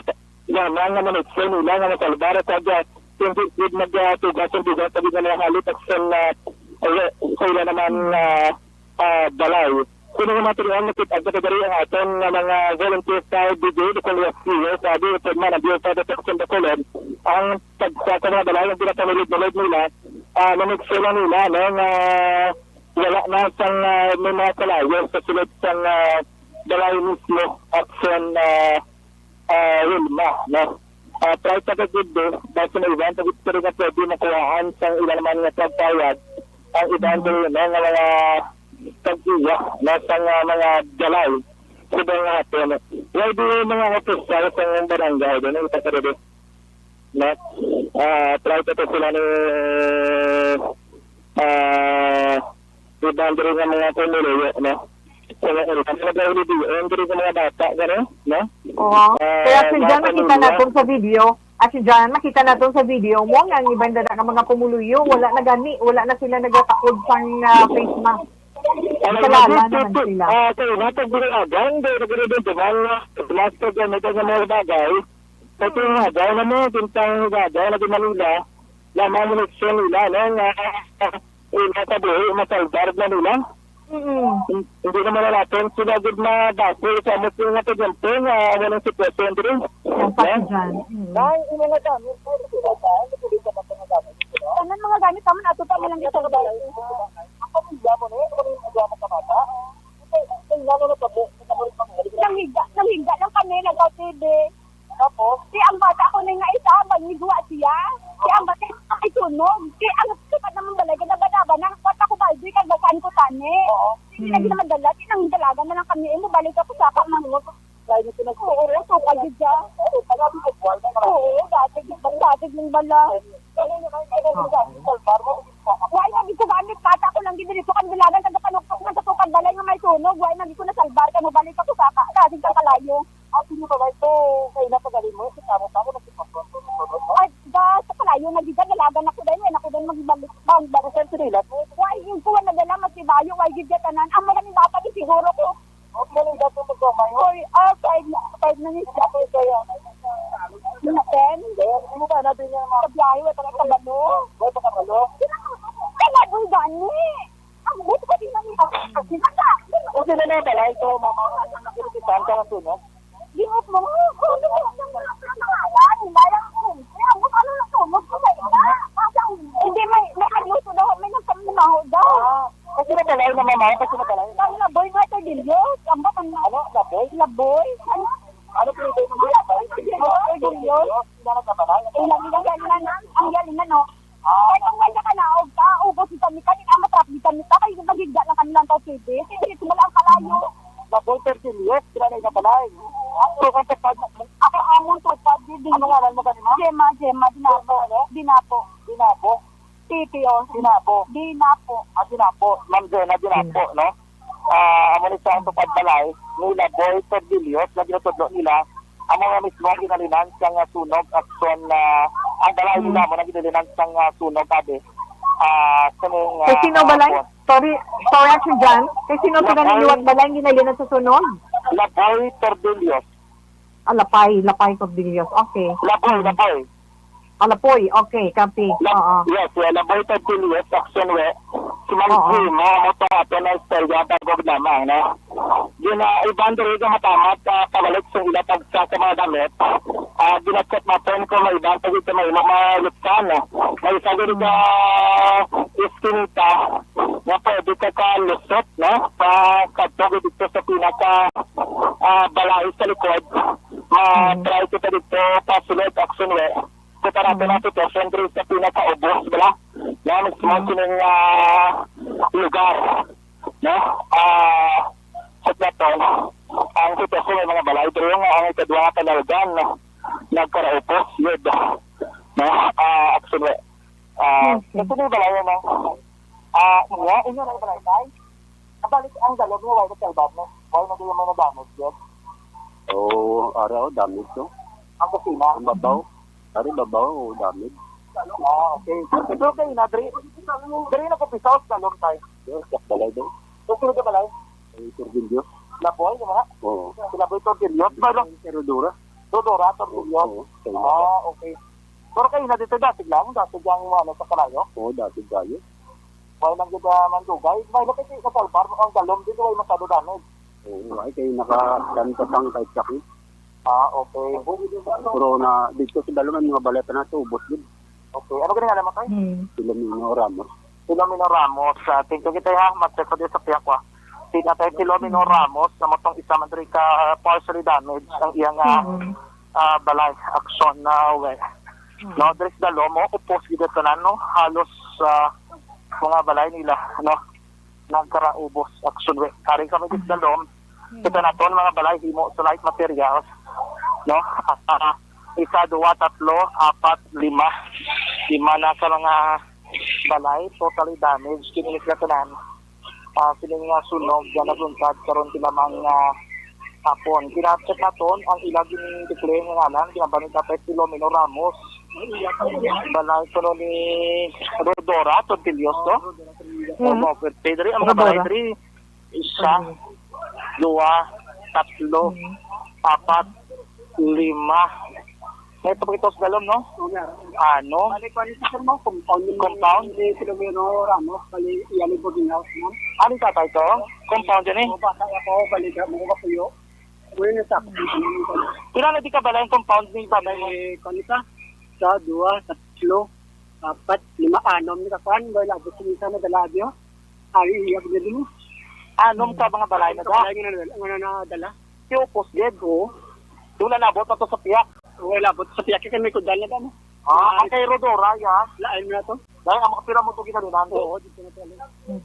Yan ang mga nagsa nila nga masalbar sa aga. Hindi gid magtugas ang bigas sa mga halit aksyon na, eh, sa ila naman, ah, ah, balay. Kung mga material, nakita ang kadagari ang aton nga mga volunteer sa B D, kung yes, yes, sabi, ito man ang biyo sa detection sa kulod, ang pagsa sa mga balay, ang pinapamilid-milid nila, ah, na nagsa nila, no, nga wala na sang, ah, may mga kalayo sa sulod sang, ah, balay mismo, aksyon, ah, ah, Wilma, no? Ah, try sa kagid, basta may iban pag-, pero nga pwede makuhaan sa ilan naman nga pagpayag ang iban Mhm. diri, no, nga mga tag-iya, no, sa nga mga jalay. Sa mga hapon, why di mga opisyal sa barangay, no, ipasarili, no? Ah, try ko to sila ni, ah, iban diri nga mga pumuluyo, no? Sa mga area, mga diri nga mga bata, gani, no? Oo. Ah, Kaya si mga John, nakita pamilya. Naton sa video. Ah, si John, nakita naton sa video mo nga ang iban dada nga mga pumuluyo, wala na gani, wala na sila nagatakod sang, ah, face mask. Ay, Kalala nag-, naman sila. Ah, kay natag diri agang, diri na gani din, duman, master, gani, gani, mga bagay. Sa tuwing nga, dahil na mo, bintang nga, dahil na Manila, lamang mo nagsun nila, no, nga, eh, nasa buhi, masalbar na nila. Mm. Hin-, hindi naman na natin sila gud mabati sa amo po nga pagyampo nga amo ng sitwasyon diri. Ang No? Pakistan. Mm. Nang imo nga gamit, ano sila ba? Ano sila ba nga gamit? Tanan mga gamit, taman ato pa nilang Ang isa sa balay, ang pamilya mo na yun, ano yung mga gamit sa bata? Ito, ito, yung ano na tabo, yung tabo, yung tabo. Nanghiga, nanghiga lang kami, nag-O T D. Tapos? Di ang bata ko na nga isa, manigwa siya. Di ang bata ay sunog. Di ang sukat naman balay, kaya nabadaba na, ang kwat ako balde, kaya basaan ko tani. Oo. Hindi na Hmm. ginamadala, di nang dalaga na lang kami, eh, mabalik ako sa akong mga. Kaya niya pinag- Oo, oo, so, pag siya. Oo, pag sabi ko, buhay na naman. Oo, dati, dati ng bala. Kaya niya, kaya niya, kaya niya, salbar mo, Why nang ito gamit, bata ko lang gid dito, kang dalagan, taga panuktok na sa tukang balay nga may sunog, why nang ito nasalbar ka, mabalik ako sa ka, dati sa kalayo. At hindi ba ito, kaya na pagaling mo, sa tamo-tamo, nagkipagpapapapapap? Ay, da, sa kalayo, nagigagalagan ako dahil, yan ako dahil magbalik, bang, bang, Sa Silas, eh. Why, yung kuha na dala, mas ibayo, why, gid ka tanan, ang mga ni bata, di siguro ko. Ang mga ni bata, magkamay, oh. Oy, ah, five na, five na ni siya. Ako, kaya. Na ten? Kaya, hindi mo ba, nabi niya, mga Sa biyahe, wala ka kabalo. Wala ka kabalo? Kaya, boy, gani. Ang buto ko din ang iba. Kasi na, Kung sino na pala ito, mama, ang nagkikita ang sunog? Ginot mo, oh, oh, ano mo, ang mga pangalan, hinayang ko. Kaya ang ano na sunog ko sa iba. Hindi, may, may ano to daw, may nagpamamaho daw. Ah, kasi na pala yung mama, kasi na pala yung Ang laboy nga, Tordillos. Ang ba, ang Ano? Laboy? Laboy? Ano? Ano po yung Laboy? Tordillos. Tordillos. Ang galing na, ang galing na, no? Ah. Kaya kung wala ka na, og ka, ubos kita, kita, kita, matrap kita, kita, kaya magigda lang kami lang tao, pwede. Hindi, ito wala ang kalayo. Laboy Tordillos, sila na yung balay. Ang tukang sa pag-, Ako, amon to, pag-, Ano ngalan mo, kanina? Gemma, Gemma, Dinapo. Gemma, ano? Dinapo. Dinapo? T P O. Dinapo. Dinapo. Ah, Dinapo. Ma'am Jenna Dinapo, Dinapo. no? Ah, amo ni sa ang tupad balay ni Laboy Tordillos na ginatudlo nila amo nga mismo ang ginalinan sang sunog aksyon na ang balay Hmm. nila mo na ginalinan sang, ah, sunog, abi. Ah, sa mga, Kay sino ah, balay? hapon. Sorry, sorry, Action Jan. Kay sino to Laboy. Gani liwat balay ang ginalinan sa sunog? Laboy Tordillos. Ah, Lapay, Lapay Cordillos. Okay. Laboy, Hmm. Laboy. Ah, Lapoy. Okay, copy. La-, Oo. yes, yeah, Laboy Cordillos, action we. Si Ma'am Oo. Jim, ha, mo to ato na istorya, bagog lamang, no? Gina-, iban diri nga matamat, ah, pabalik sa ila pagsa sa mga damit. Ah, ginachat natin kung may iban pag ito may mga lutkan, no? May isa diri ka Hmm. iskinita na pwede ka kalusot, no? Pa, kadto dito sa pinaka, ah, balay sa likod. Ah, Mm. try kita dito, pasulod, action we. Kita natin Mm. ang sitwasyon diri sa pinakaubos, bala, na mismo Mm. sining, ah, lugar, no? Ah, sa Platon, ang sitwasyon ng mga balay diri nga ang ikadwa nga panalgan, no? Nagkaraupos, yun, no? Ah, action we. Ah, Mm. ito na yung balay, no? Ah, inyo, inyo na yung balay, tay? Nabalik ang galon mo, wala na kalbar mo. Wala na yung mga damage yun. Oo, ara, oh, damage, no? Ang kusina? Ang babaw. Ari, babaw, oh, damage. Ah, okay. Pero kayo na, dre, dre na ko pisaw sa galon, tay. Yes, sa balay, do. Sa sunod na balay? Ay, Torbillo. Laboy, di ba? Oo. Si Laboy Torbillo. Di ba, Ang Terodora. Terodora, Torbillo. Oo, Terodora. Ah, okay. Pero kayo na dito, dasig lang, dasig lang yung ano, sa kalayo? Oo, dasig kayo. Wala lang gid, ah, mandugay. May lapit na salbar ang galon dito, wala masyado damage. Oo, ay, kayo naka-, ganito pang kahit sakit. Ah, okay. Pero na, dito sa dalawa, mga balay pa na, ubos din. Okay. Ano ganun nga naman, tay? Hmm. Filomeno Ramos. Filomeno Ramos, ah, thank you kita, ha. Mag-check ko din sa piyak ko, ah. Si Tatay Filomeno Hmm. Ramos, na matong isa man diri ka, ah, partially damaged ang iyang, ah, Hmm. ah, balay, aksyon na, we. Hmm. No, diri sa Dalom, oh, upos gid tanan, no? Halos, ah, mga balay nila, no? Nagkaraubos, aksyon, we. Ari kami diri sa Dalom. Hmm. Kita naton mga balay, himo sa light materials, no? Ah, ah, isa, duwa, tatlo, apat, lima. Lima na ka mga balay, totally damaged. Kini sila tanan. Ah, sini nga sunog nga nagluntad karon kinamang, ah, hapon. Kina-check naton ang ila gin-declare nga ngalan, kinaban ni Tatay Filomeno Ramos. Balay kuno ni Rodora Tortillos, to? Mhm. Opo, birthday diri. Ang mga balay Rodora. Diri, isa, mhm, duwa, tatlo, mhm, apat, lima. May ito pakita sa Dalom, no? Oo, meron. Ano? Balik ko, ano sa mo? Compound ni, compound? Ni Filomeno Ramos, bali, iyali boarding house, no? Ano yung tatay to? Compound yan eh. Oo, bata ako, balik mo ko kapuyo. Mo yun sa akin. Pila na di ka bala yung compound ni tatay mo? Eh, kung isa, sa, dua, tatlo, apat, lima, anom, ni kakuan, wala, gusto niya sana dala, diyo? Ay, iya, bigyan mo. Anom ka mga balay na Sa da? Balay nga nadala, nga nadala. Yung post dead, oh. Doon na nabot na to sa piyak. Wala, but sa piyak kay may kudan na ba mo? Ah, ang kay Rodora, ya. Lain na to. Dahil ang makapira mo to ginalunan to. Oo, dito na to.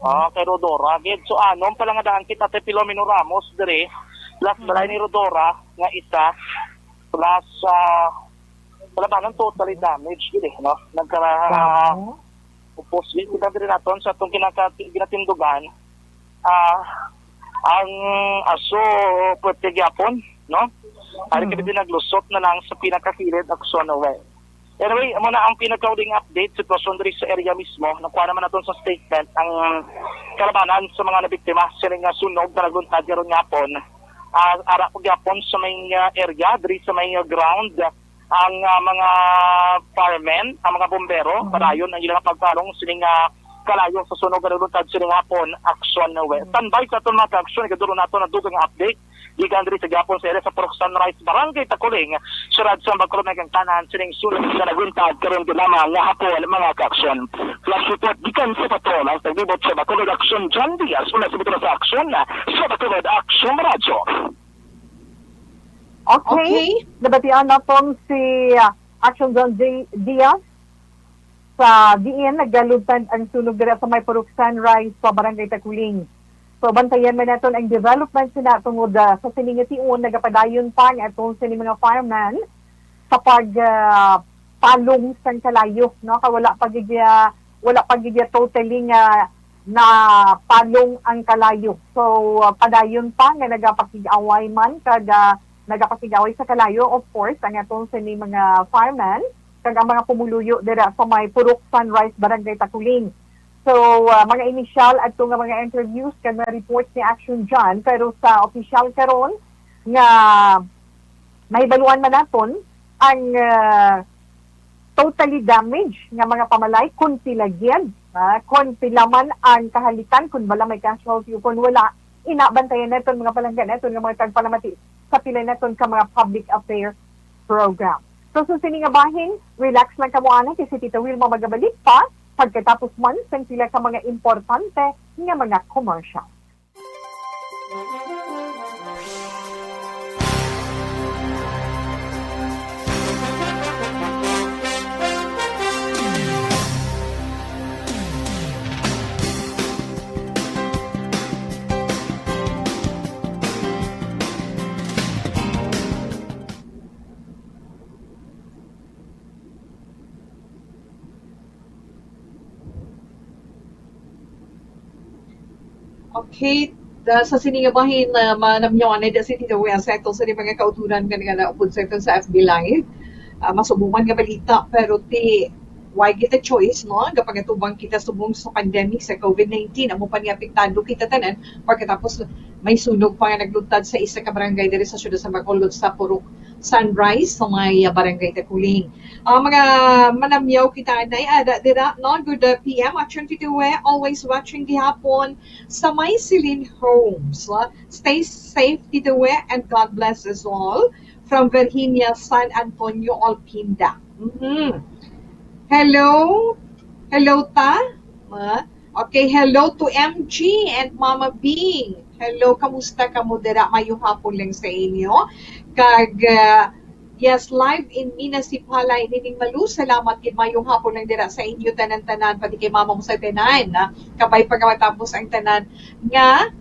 Ah, kay Rodora. Gid, so, anom pala nga daan kita, Ate Filomeno Ramos, dire. Plus, balay ni Rodora, nga isa. Plus, ah, wala ba, nang totally damage, gid eh, no? Nagkara-, ah, Wow. Upos, gid, kita dire naton sa atong kinaka-, ginatindugan. Ah, ang aso, pwerte gyapon, no? Ari kami din naglusot na lang sa pinakakilid, aksyon na way. Anyway, amo na ang pinakauling update, sitwasyon diri sa area mismo. Nakuha naman naton sa statement ang kalabanan sa mga nabiktima sini nga sunog na nagluntad karon nga hapon. Ah, ara po gyapon sa may, ah, area, diri sa may, ah, ground, ang, ah, mga firemen, ang mga bombero, padayon ang ilang pagpalong sining, ah, kalayo sa sunog nga nagluntad sining hapon, aksyon na way. Standby sa aton mga ka-aksyon, ikaduro nato na dugang update. Gikan diri sa gihapon sa area sa Purok Sunrise, Barangay Takuling, siyudad sa Bacolod, may kangtanan sining sunog nga nagluntad karon lamang nga hapon, mga ka-aksyon. Flash report gikan sa patrol, ang taglibot sa Bacolod Aksyon, John Diaz, una sa Bacolod sa Aksyon, sa Bacolod Aksyon Radyo. Okay. Okay. Nabatian naton si, ah, Action John J. Diaz sa diin nagdalugtan ang sunog dira sa may Purok Sunrise sa Barangay Takuling. So, bantayan man naton ang development sina tungod, ah, sa sini nga tion, nagapadayon pa ang aton sini mga fireman sa pag, ah, palong sang kalayo, no? Kay wala pa gid, ah, wala pa gid totally nga napalong ang kalayo. So, ah, padayon pa nga nagapakig-away man kag, ah, nagapakig-away sa kalayo, of course, ang atong sini mga firemen kag ang mga pumuluyo dira sa may Purok Sunrise, Barangay Takuling. So, ah, mga initial adto nga mga interviews kag mga reports ni Action John, pero sa official karon nga mahibaluan man naton ang, ah, totally damaged nga mga pamalay, kung pila gid, ah, kung pila man ang kahalitan, kung bala may casualty o kung wala, ina, bantayan naton mga palangga naton nga mga tagpalamati sa pila naton ka mga public affairs program. So, sa sini nga bahin, relax lang kamo ana kay si Tita Wilma magabalik pa pagkatapos man sang pila ka mga importante nga mga commercial. Okay, da, sa sini nga bahin, ah, manamyo anay da si Tito Wes sa aton sa mga kauturan nga nagalaupod sa aton sa F B Live. Ah, masubukan nga balita, pero ti, why get a choice, no? Gapangatubang kita subong sa pandemic sa covid nineteen. Amo pa ni apektado kita tanan pagkatapos may sunog pa nga nagluntad sa isa ka barangay diri sa siyudad sa Bacolod sa Purok Sunrise sa may, ah, Barangay Takuling. Ah, mga manamyaw kita anay, ada dira, no? Good, ah, P M, Action Titiwe, always watching gihapon sa may Celine Homes. Ah, stay safe, Titiwe, and God bless us all. From Virginia, San Antonio, Olpinda. Mhm. Hello? Hello ta? Ah, okay, hello to M G and Mama Bing. Hello, kamusta kamo dira? Maayong hapon lang sa inyo. Kag, ah, Yes, live in Minas, Sipala, ini ning Malu. Salamat gid, mayong hapon lang dira sa inyo tanan-tanan, pati kay mama mo sa tanan, na kabay pa nga matapos ang tanan nga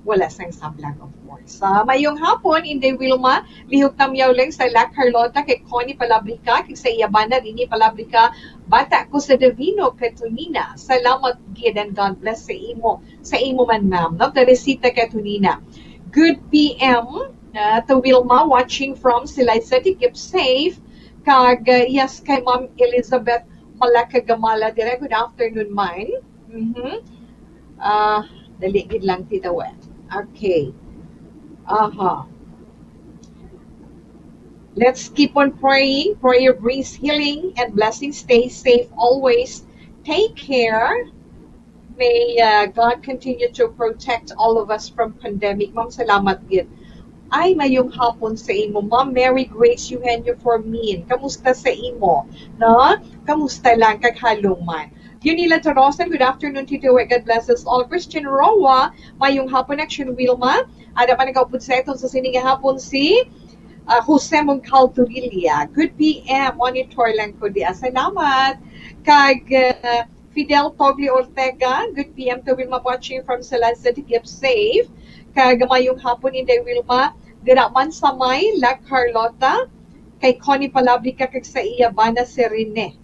wala sang sablag, of course. Sa mayong hapon, Inday Wilma, lihog tamyaw lang sa La Carlota kay Connie Palabrica, kag sa iya bana, Rini Palabrica, bata ko sa Davino, Catonina. Salamat gid and God bless sa imo, sa imo man, ma'am. No? Teresita Catonina. Good P M, uh, to Wilma, watching from Silay City. Keep safe. Kag, uh, yes, kay Ma'am Elizabeth Malakagamala dire. Good afternoon, ma'am. Mhm. Ah, dali gid lang, Tita Wen. Okay. Aha. Let's keep on praying. Prayer brings healing and blessings. Stay safe always. Take care. May, uh, God continue to protect all of us from pandemic. Ma'am, salamat gid. Ay, mayong hapon sa imo, Ma'am Mary Grace Eugenio Formin. Kamusta sa imo? No? Kamusta lang, kag halong man? Yunila Torosan, good afternoon, Tito Wi. God bless us all. Christian Roa, mayong hapon, Action Wilma. Ada man nagaupod sa aton sa sini nga hapon si, ah, Jose Mongcal Torilla. Good P M, monitor lang ko diya. Salamat. Kag, ah, Fidel Togli Ortega, good P M to Wilma, watching from Salazar, keep safe. Kag mayong hapon, Inday Wilma, dira man sa may La Carlota, kay Connie Palabrica kag sa iya bana si Rene.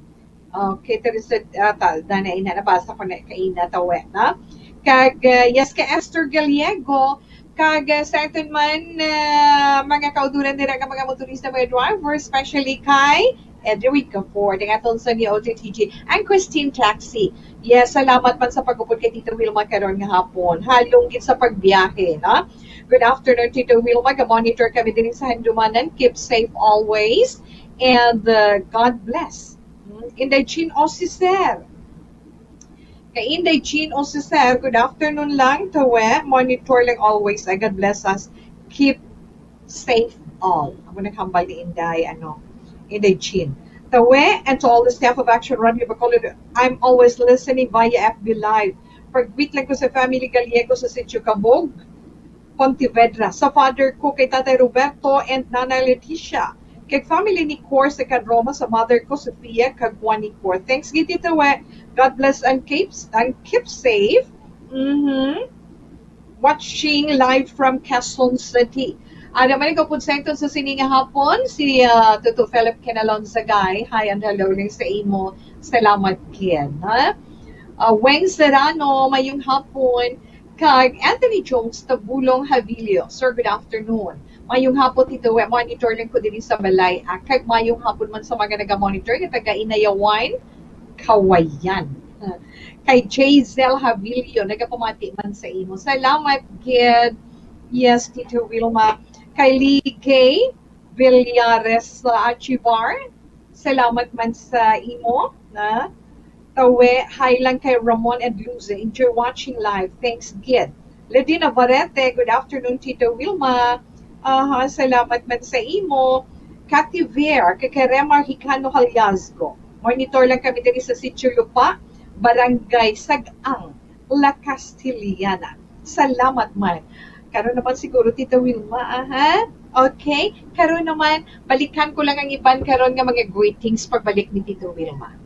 Okay, Teresa, ah, ta, na, na, ina, nabasa ko na kaina, tawe, na? Kag, ah, yes, kay Esther Gallego, kag, ah, sa aton man, ah, mga kauduran dira nga mga motorista, mga driver, especially kay Edric Gafford, ang aton sa ni O T T G, ang Christine Taxi. Yes, salamat man sa pag-upod kay Tito Wilma karon nga hapon. Halong gid sa pagbiyahe, no? Good afternoon, Tito Wilma. Ga-monitor kami diri sa Handumanan. Keep safe always. And, uh, God bless. Hmm, Inday Jean Osiser. Kay Inday Jean Osiser, good afternoon lang. Tawe, monitor lang always. Ay, God bless us. Keep safe all. Ako naghambal ni Inday, ano, Inday Jean. Tawe, and to all the staff of Action Radio Bacolod, I'm always listening via F B Live. Pag-greet lang ko sa family Gallego sa Sitio Cabog, Pontevedra. Sa father ko kay Tatay Roberto and Nanay Leticia. Kay family ni Cor sa Cadroma, sa mother ko, Sofia, kag Juan ni Cor. Thanks gid, Tita We. God bless and keep, and keep safe. Mhm. Watching live from Quezon City. Ada man ko pud sa inton sa sini nga hapon, si, ah, Tuto Philip Kenalon Zagay. Hi and hello lang sa imo. Salamat, Ken, ha? Ah, Weng Serrano, mayong hapon. Kag Anthony Jones, Tabulong, Havilio. Sir, good afternoon. Mayong hapon, Tito We. Monitor lang ko diri sa balay, ah. Kag mayong hapon man sa mga naga-monitor nga taga Inayawan, Kawayan. Ah, kay Jazel Havilio, nagapamati man sa imo. Salamat gid. Yes, Tito Wilma. Kay Lee Gay Villares, ah, Achivar, salamat man sa imo, na. Tawe, hi lang kay Ramon and Luze. Enjoy watching live. Thanks gid. Ledina Barete, good afternoon, Tito Wilma. Aha, salamat man sa imo. Cathy Ver, kay, kay Remar Hicano Haliazgo. Monitor lang kami diri sa Sitio Lupa, Barangay Sag-ang, La Castellana. Salamat man. Karon naman siguro, Tito Wilma, aha. Okay, karon naman, balikan ko lang ang iban karon nga mga greetings pagbalik ni Tito Wilma.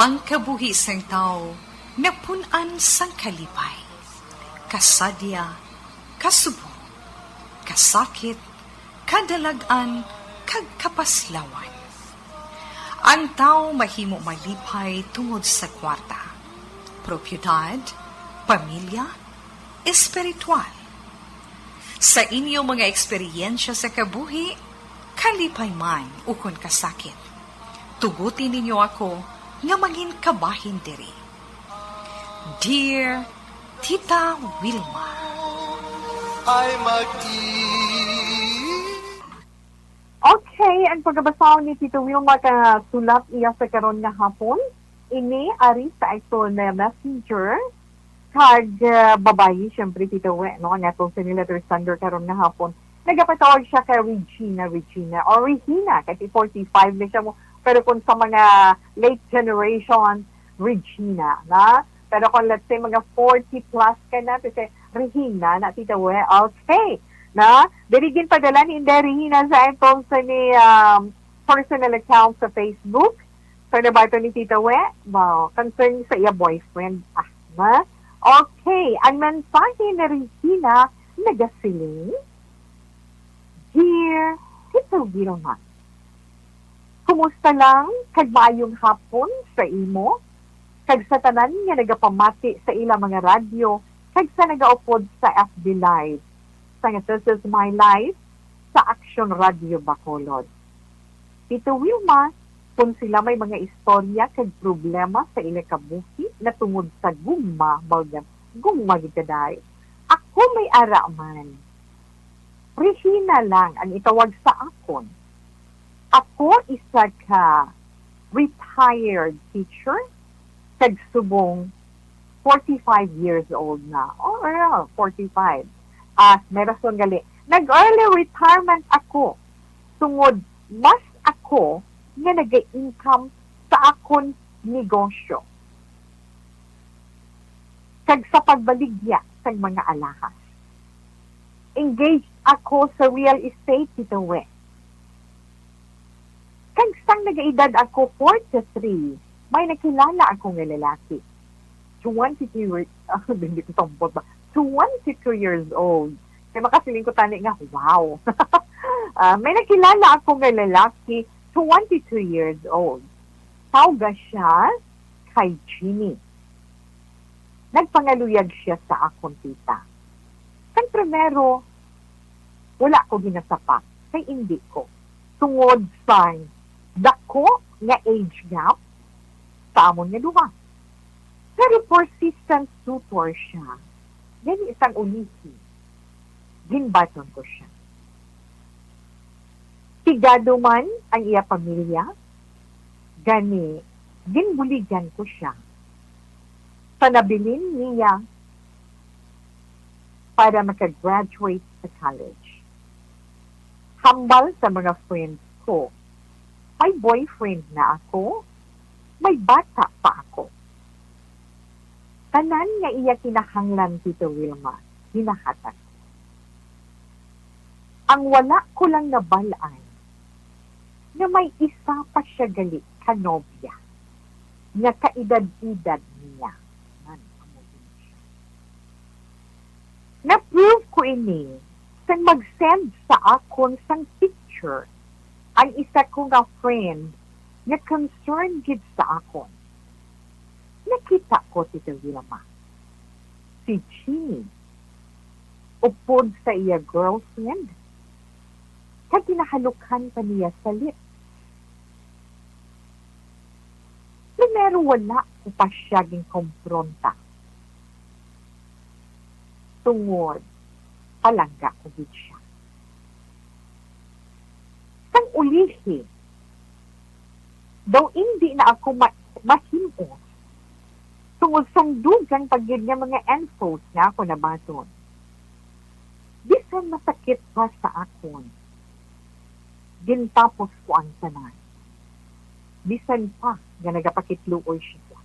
Ang kabuhi sang tawo napun-an sang kalipay, kasadya, kasubong, kasakit, kadalag-an, kag kapaslawan. Ang tawo mahimo malipay tungod sa kwarta, propiedad, pamilya, espiritual. Sa inyo mga eksperyensya sa kabuhi, kalipay man ukon kasakit, tuguti ninyo ako nga mangin kabahin diri. Dear Tita Wilma. Ay mag-i- Okay, ang pagkabasahon ni Tita Wilma ka sulat iya sa karon nga hapon. Ini ari sa aton messenger. Kag, ah, babayi, siyempre, Tita We, no? Ang atong sini letter sender karon nga hapon. Nagapatawag siya kay Regina, Regina, or Regina, kasi forty-five na siya mo. Pero kung sa mga late generation, Regina, na? Pero kung, let's say, mga forty plus ka na, kasi Regina na, Tita We. Okay, na? Diri ginpadala ni Inday Regina sa atong sini, um, personal account sa Facebook. So, nabato ni Tita We, wow, concern sa iya boyfriend. Ah, ma? Okay, ang mensahe ni Regina nagasiling, Dear Tita Wilma, kumusta lang kag maayong hapon sa imo kag sa tanan nga nagapamati sa ila mga radyo kag sa nagaupod sa F B Live. Sa nga This Is My Life sa Action Radio Bacolod. Tito Wilma, kung sila may mga istorya kag problema sa ila kabuhi natungod sa gugma, mao nga gugma gid kaday, ako may ara man. Regina lang ang itawag sa akon. Ako isa ka retired teacher, kag subong forty-five years old na. Oh, yeah, forty-five. Ah, may rason gali. Nag-early retirement ako tungod mas ako nga nag-income sa akon negosyo kag sa pagbaligya sang mga alahas. Engaged ako sa real estate, Tito We. Kag sang nagaedad ako forty-three, may nakilala ako nga lalaki. Twenty-two years, ah, hindi ko sambot ba? Twenty-two years old. Kaya makasiling ko tani nga, wow. Ah, may nakilala ako nga lalaki, twenty-two years old. Tawga siya kay Jimmy. Nagpangaluyag siya sa akon, tita. Kay primero, wala ko ginasapa kay indi ko, tungod sang dako nga age gap sa amon nga duha. Pero persistent suitor siya, gani sang ulihi, ginbaton ko siya. Pigado man ang iya pamilya, gani ginbuligan ko siya sa nabilin niya para maka-graduate sa college. Hambal sa mga friends ko, may boyfriend na ako, may bata pa ako. Tanan nga iya kinahanglan, Tito Wilma, ginahatag ko. Ang wala ko lang nabal-an nga may isa pa siya gali ka nobya nga kaedad-edad niya. Nan, amo din siya. Na-prove ko ini sang mag-send sa akon sang picture ang isa ko nga friend nga concern gid sa akon. Nakita ko, Tita Wilma, si Jeannie upod sa iya girlfriend, kag ginahalukan pa niya sa lips. Primero, wala ko pa siya ginkompronta tungod palangga ko gid siya. Sang ulihi, daw indi na ako ma-, mahim-os tungod sang dugang pa gid nga mga infos nga ako nabaton. Bisan masakit pa sa akon, gintapos ko ang tanan, bisan pa nga nagapakitluoy siya.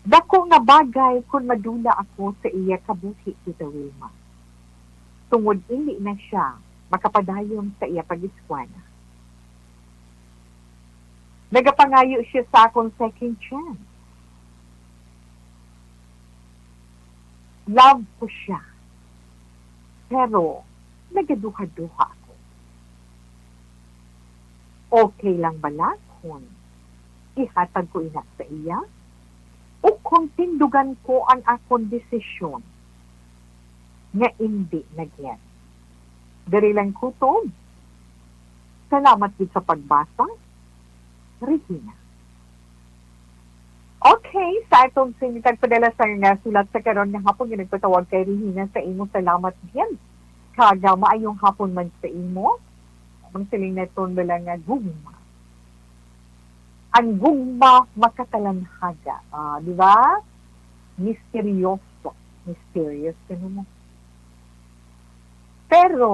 Dako nga bagay kon madula ako sa iya kabuhi, Tita Wilma, tungod indi na siya makapadayon sa iya pag-eskwela. Nagapangayo siya sa akon second chance. Love ko siya. Pero, nagaduha-duha ako. Okay lang bala kung ihatag ko ina sa iya? O kung tindugan ko ang akon desisyon nga indi na gid? Diri lang kutob. Salamat gid sa pagbasa, Regina. Okay, sa atong sini tagpadala sa nga sulat sa karon nga hapon nga nagpatawag kay Regina, sa imo salamat gid. Kag, ah, maayong hapon man sa imo. Ang siling naton bala nga gugma. Ang gugma makatalanhaga, ah, di ba? Misteryoso. Mysterious, ano mo? Pero,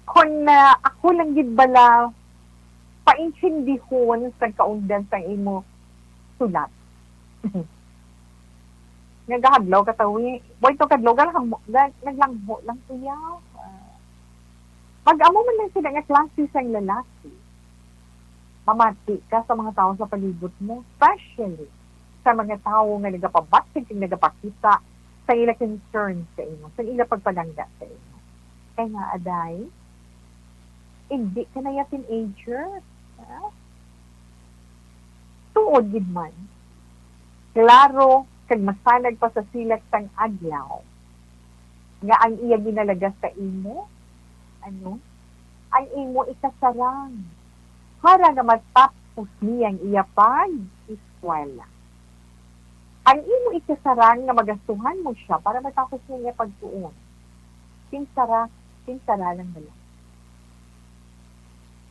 kung, ah, ako lang gid bala paintindihon sa kaundan sang imo sulat. Nga gahadlaw ka tawi. Boy, to kadlaw, galangho-, ga-, naglangho lang siya. Ah, pag amo man lang sila nga klase sang lalaki, mamati ka sa mga tawo sa palibot mo, especially sa mga tawo nga nagapabatyag kag nagapakita sa ila concern sa imo, sa ila pagpalangga sa imo. Kay nga, aday, hindi ka na ya teenager. Ha? Tuod gid man. Klaro kag masanag pa sa silak sang adlaw nga ang iya ginalaga sa imo, ano, ang imo ikasarang para nga matapos niya ang iya pag-eskwela. Ang imo ikasarang nga magastuhan mo siya para matapos niya ang iya pagtuon. Kinsara, kinsara lang bala.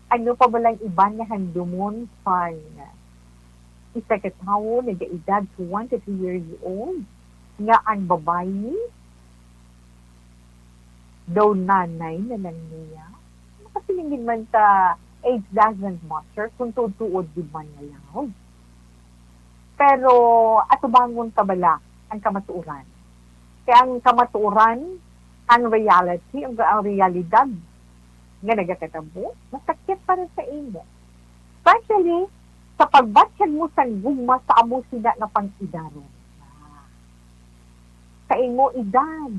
Ano pa ba lang iban nga handumon, Fan? Isa ka tawo nagaedad twenty-three years old nga ang babayi daw nanay na lang niya. Makasilingin man ta, age doesn't matter kung tuod-tuod di man nga love. Pero atubangon ta bala ang kamatuoran? Kay ang kamatuoran, ang reality, ang, ang realidad nga nagakatabo, masakit para sa imo. Especially sa pagbatyag mo sang gugma sa amo sina nga pang-idaron. Sa imo edad,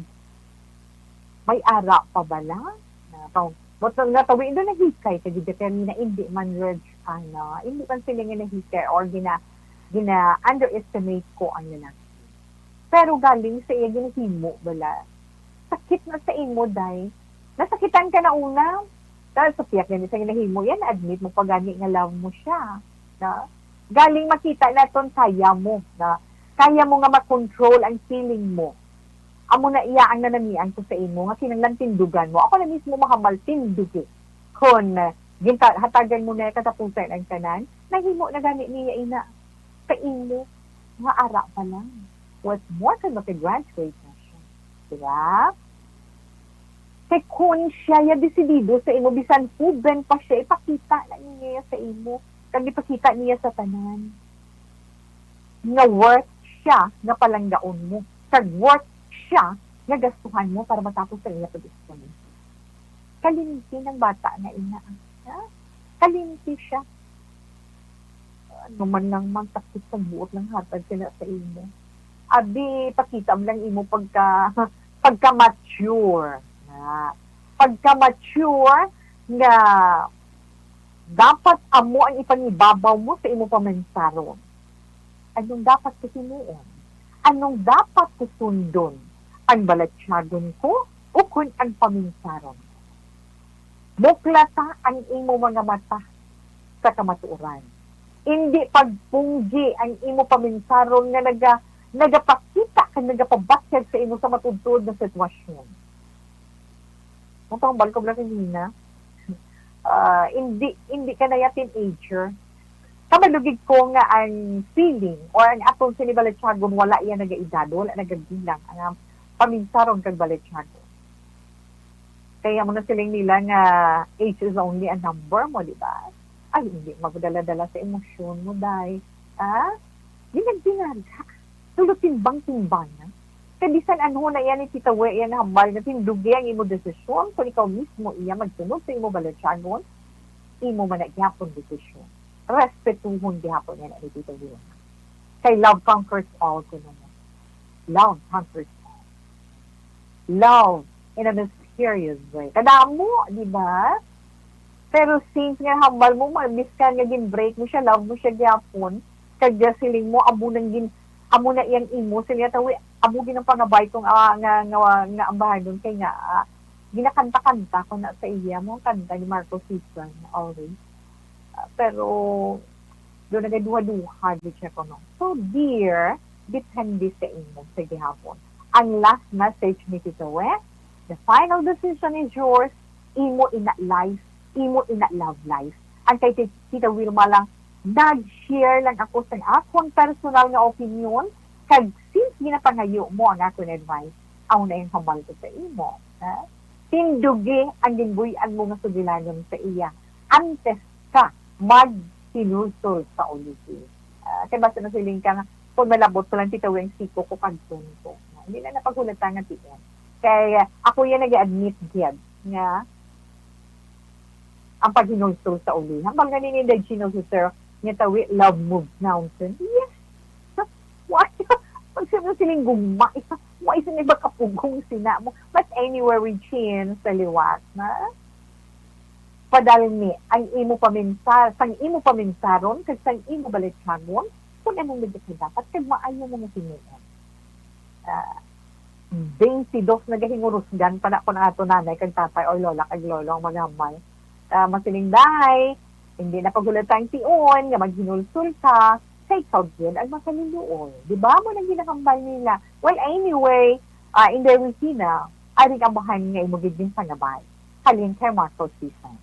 may ara pa bala? Na, tawag, but nga tawi na nahikay kay gid kami na hindi man, Reg, ano, hindi man sila nga nahikay or gina, gina-underestimate ko ang lalaki. Pero galing sa iya ginahimo bala, sakit na sa imo, day. Nasakitan ka na una. Dahil sa piyak gani sa ginahimo yan, admit mo pa gani nga love mo siya. Na? Galing makita naton kaya mo, na kaya mo nga makontrol ang feeling mo. Amo na iya ang nanamian ko sa imo, nga kinahanglan tindugan mo. Ako na mismo mahamal, tindugi. Kon, ah, ginta-, hatagan mo na katapusan ang tanan, nahimo na gani niya ina sa imo nga ara pa lang. What's more, kay maka-graduate na siya. Diba? Kay kun siya ya desidido sa imo, bisan huben pa siya, ipakita na niya sa imo, kag ipakita niya sa tanan nga worth siya nga palanggaon mo, kag worth siya nga gastuhan mo para matapos ang iya pag-eskwela. Kalimti ng bata nga ina, ha? Kalimti siya. Ano man lang man, taktik sa buot lang hatag sila sa imo. Abi, pakita mo lang imo pagka, pagka-mature. Na, pagka-mature nga dapat amo ang ipangibabaw mo sa imo paminsaron. Anong dapat ko himuon? Anong dapat ko sundon? Ang balatyagon ko ukon ang paminsaron ko? Buklata ang imo mga mata sa kamatuoran. Indi pagpunggi ang imo paminsaron nga naga-, nagapakita kag nagapabatyag sa imo sa matuod-tuod nga sitwasyon. Ang tambal ko bala kanina, ah, indi, indi ka na ya teenager. Kamalugig ko nga ang feeling or ang atong sini balatyagon, wala iya nagaedad, wala nagabilang ang, ah, paminsaron kag balatyagon. Kaya mo na siling nila nga age is only a number mo, di ba? Ay, hindi magdala-dala sa emosyon mo, day. Ah? Dinag-dinaga. Tulo timbang-timbangan. Kay bisan ano na yan, ititawi yan hambal nga tindugi ang imo desisyon kung ikaw mismo iya magsunod sa imo balatyagon. imo man na gihapon desisyon. Respetuhon gihapon niya na ni Tita Wilma. Kay love conquers all, kuno mo. Love conquers all. Love in a mysterious way. Kadamo, di ba? Pero since nga hambal mo, ma-, miskan nga gin-break mo siya, love mo siya gyapon, kag siling mo, amo nang gin-, amo na iyang imo, siling niya, "Tawi, amo gid ang pangabay kong, ah, nga, nga, nga ambahanon kay nga, ah, ginakanta-kanta ko na sa iya." Mo ang kanta ni Marco Season, always. Ah, pero, do nagaduha-duha gid siya kuno. So, dear, depende sa imo sa gihapon. Ang last message ni Tito Wet, the final decision is yours. Imo ina life, imo ina love life. Ang kay Ti-, Tita Wilma lang, nag-share lang ako sa akon personal nga opinion, kag since ginapangayo mo ang akon advice, amo na ang hambal ko sa imo, ha? Tindugi ang ginbuy-an mo nga sugilanon sa iya antes ka maghinulsol sa ulihi. Ah, kay basta nasiling ka nga, "Kung malabot ko lang, Tita Weng, siko ko kag tonto." Hindi na napaghulata nga tiin. Kay, ah, ako yan nag-admit gid nga ang paghinulsol sa ulihi. Hambal nga ni Inday Gino Sutero, nga tawi, "Love moves mountain." Yes. Why? Pag sila siling gugma, isa, why sila magkapugong sina mo? But anyway, we change sa liwat, na? Padalmi ang imo paminsar, sang imo paminsaron, kag sang imo balityagon, kung anong medyo dapat, kag maayo mo nga himuon. Ah, twenty-dos na gahingurusgan pa na kun ato nanay kag tatay or lola kag lolo ang maghambal. Ah, masiling, "Day, hindi na paghulatang tion nga maghinulsol ka, kay ikaw gyud ang makaluluoy." Di ba? Mo nang ginahambal nila. Well, anyway, ah, Inday Rufina, aring amahan nga imo gid ginpangabay. Halin kay Marco Season.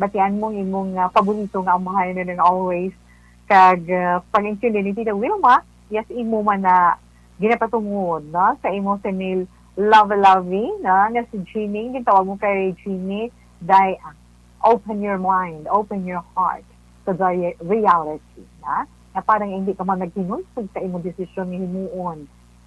batian mo ang imong, ah, paborito nga amahay na nang always. Kag, ah, pag-intindi ni Tita Wilma, yes, imo man na ginapatungod, no, sa imo sinil lovey-lovey, no, nga si Jeannie, gintawag mo kay Jeannie, day, ah, open your mind, open your heart to the re-, reality, na, na parang hindi ka man naghinunsog sa imong desisyon nga himuon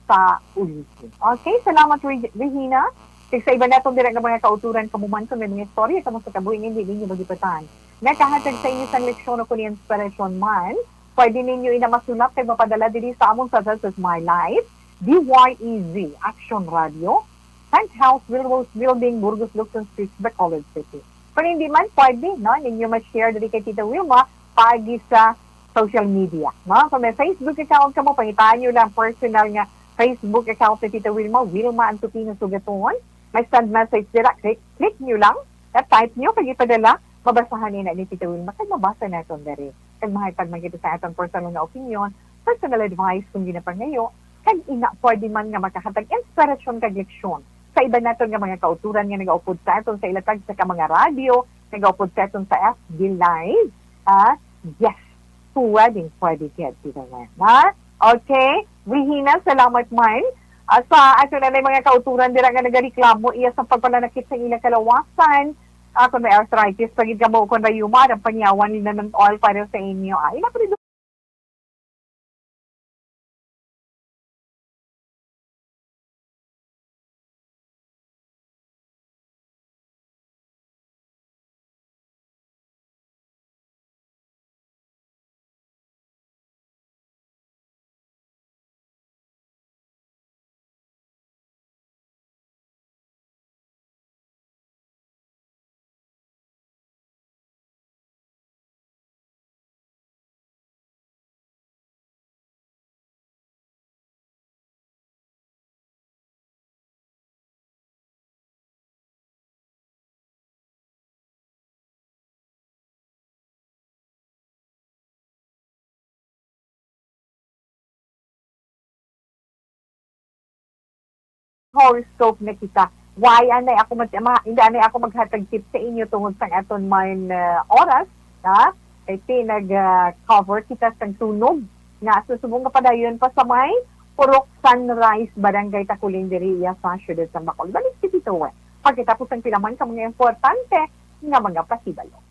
sa ulihi. Okay, salamat, Re-, Regina. Kag sa iban naton dira nga mga kautoran, kamo man, kung may mga istorya kamo sa kabuhi nga hindi ninyo malipatan, nakahatag sa inyo sang leksyon o kon inspirasyon man, pwede ninyo ina masulat kag mapadala diri sa amon sa This Is My Life, D Y E Z, Action Radio, Penthouse, Willows Building, Burgos, Luzon Street, Bacolod City. Kung hindi man, pwede, no, ninyo ma-share diri kay Tita Wilma paagi sa social media, no? Kung may Facebook account kamo, pangitaan nyo lang personal nga Facebook account ni Tita Wilma, Wilma Antupino Sugaton. May send message dira, click, click nyo lang, na-type nyo, kag ipadala, mabasahan ina ni Tita Wilma, kag mabasa naton diri. Kag mahatag man kita sa atong personal nga opinion, personal advice kung ginapangayo, kag ina pwede man nga makahatag inspirasyon kag leksyon sa iban naton nga mga kautoran nga nagaupod sa aton sa ilatag sa ka mga radyo, nagaupod sa aton sa F B Live. Ah, yes, pwedeng pwede gid, Tita Wen, ha? Okay, Regina, salamat man. Ah, sa aton na mga kautoran dira nga nagareklamo iya sa pagpalanakit sa ilang kalawasan. Ah, kung may arthritis pa gid kamo, kung rayuma, ang panyawan ni Nanang Oil para sa inyo. Ah, ina, pero Horoscope na kita. Why anay ako mag-, ma-, hindi anay ako maghatag tips sa inyo tungod sa aton man, uh, oras, ha? Kay pinag, uh, cover kita sang sunog nga subong nga padayon pa sa may Purok Sunrise, Barangay Taculing, diri iya sa siyudad sa Bacolod. Balik si Tito Wen pagkatapos ang pila man ka mga importante nga mga pahibalo.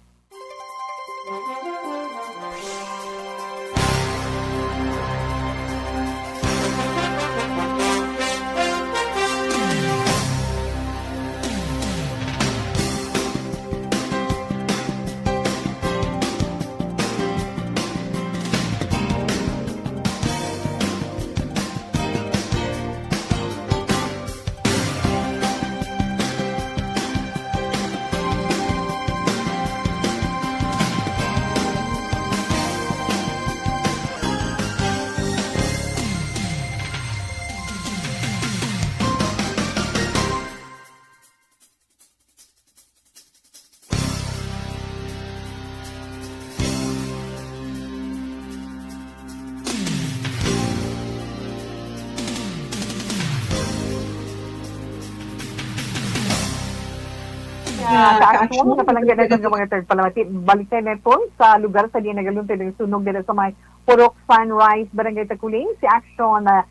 Nga, sa action, sa palangga naton nga mga third palamati, balik tayo naton sa lugar sa diin nagaluntad ang sunog dira sa may Purok Sunrise, Barangay Taculing, si Action, ah,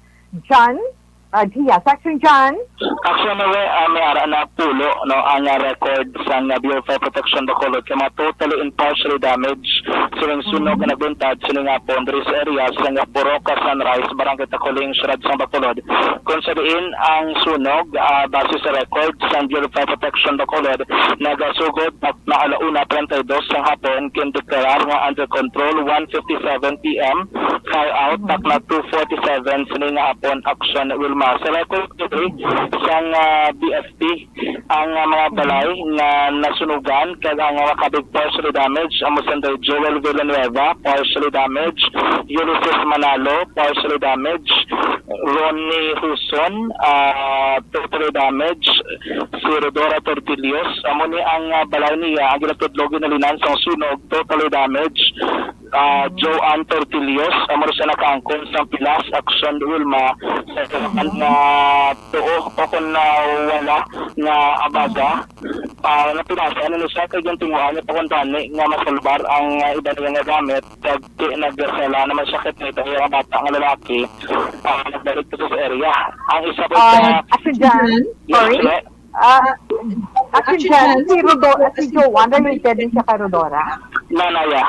John, ah, Diaz. Action John. Actually, may, ah, may ara na pulo, no, ang, ah, record sang, ah, Bureau of Fire Protection Bacolod kay mga totally and partially damage sining sunog nga nagbuntad sining hapon diri sa area sang, ah, Purok Sunrise, Barangay Taculing, Siyudad sang Bacolod, kung sa diin ang sunog, ah, base sa record sang Bureau of Fire Protection Bacolod, nagasugod na ala una treinta y dos sang hapon, kindeklarar nga under control, one fifty-seven P M, fire out, takna two forty-seven sini nga hapon, Action Wilma. Sa record today sang, ah, B F P, ang, ah, mga balay nga nasunugan kag ang makabig partially damage, amo sanday Joel Villanueva, partially damage, Ulysses Manalo, partially damage, Ronnie Huson, ah, totally damage, si Rodora Tortillos, amo ni ang, ah, balay niya, ang ginatudlo ginalinan sang sunog, totally damage. Ah, Joanne Tortillos, amo ra siya nakaangkon sang pilas, Action Wilma, sa kalaman nga tuo o kon, ah, wala nga abaga. Ah, napinasa ano ni siya kay gintinguhan niya pa kuntani nga masalbar ang, ah, iban niya nga gamit, kag di nagsala naman siya kay ito nga bata nga lalaki, ah, nagbalik to sa area. Ang isa po Ah, sa Action Jan, Jan? Yes, sorry. Ma'am. Ah, Action Action Jan, Jan, si Rodo-, si Joanne, related din siya kay Rodora? Nanaya.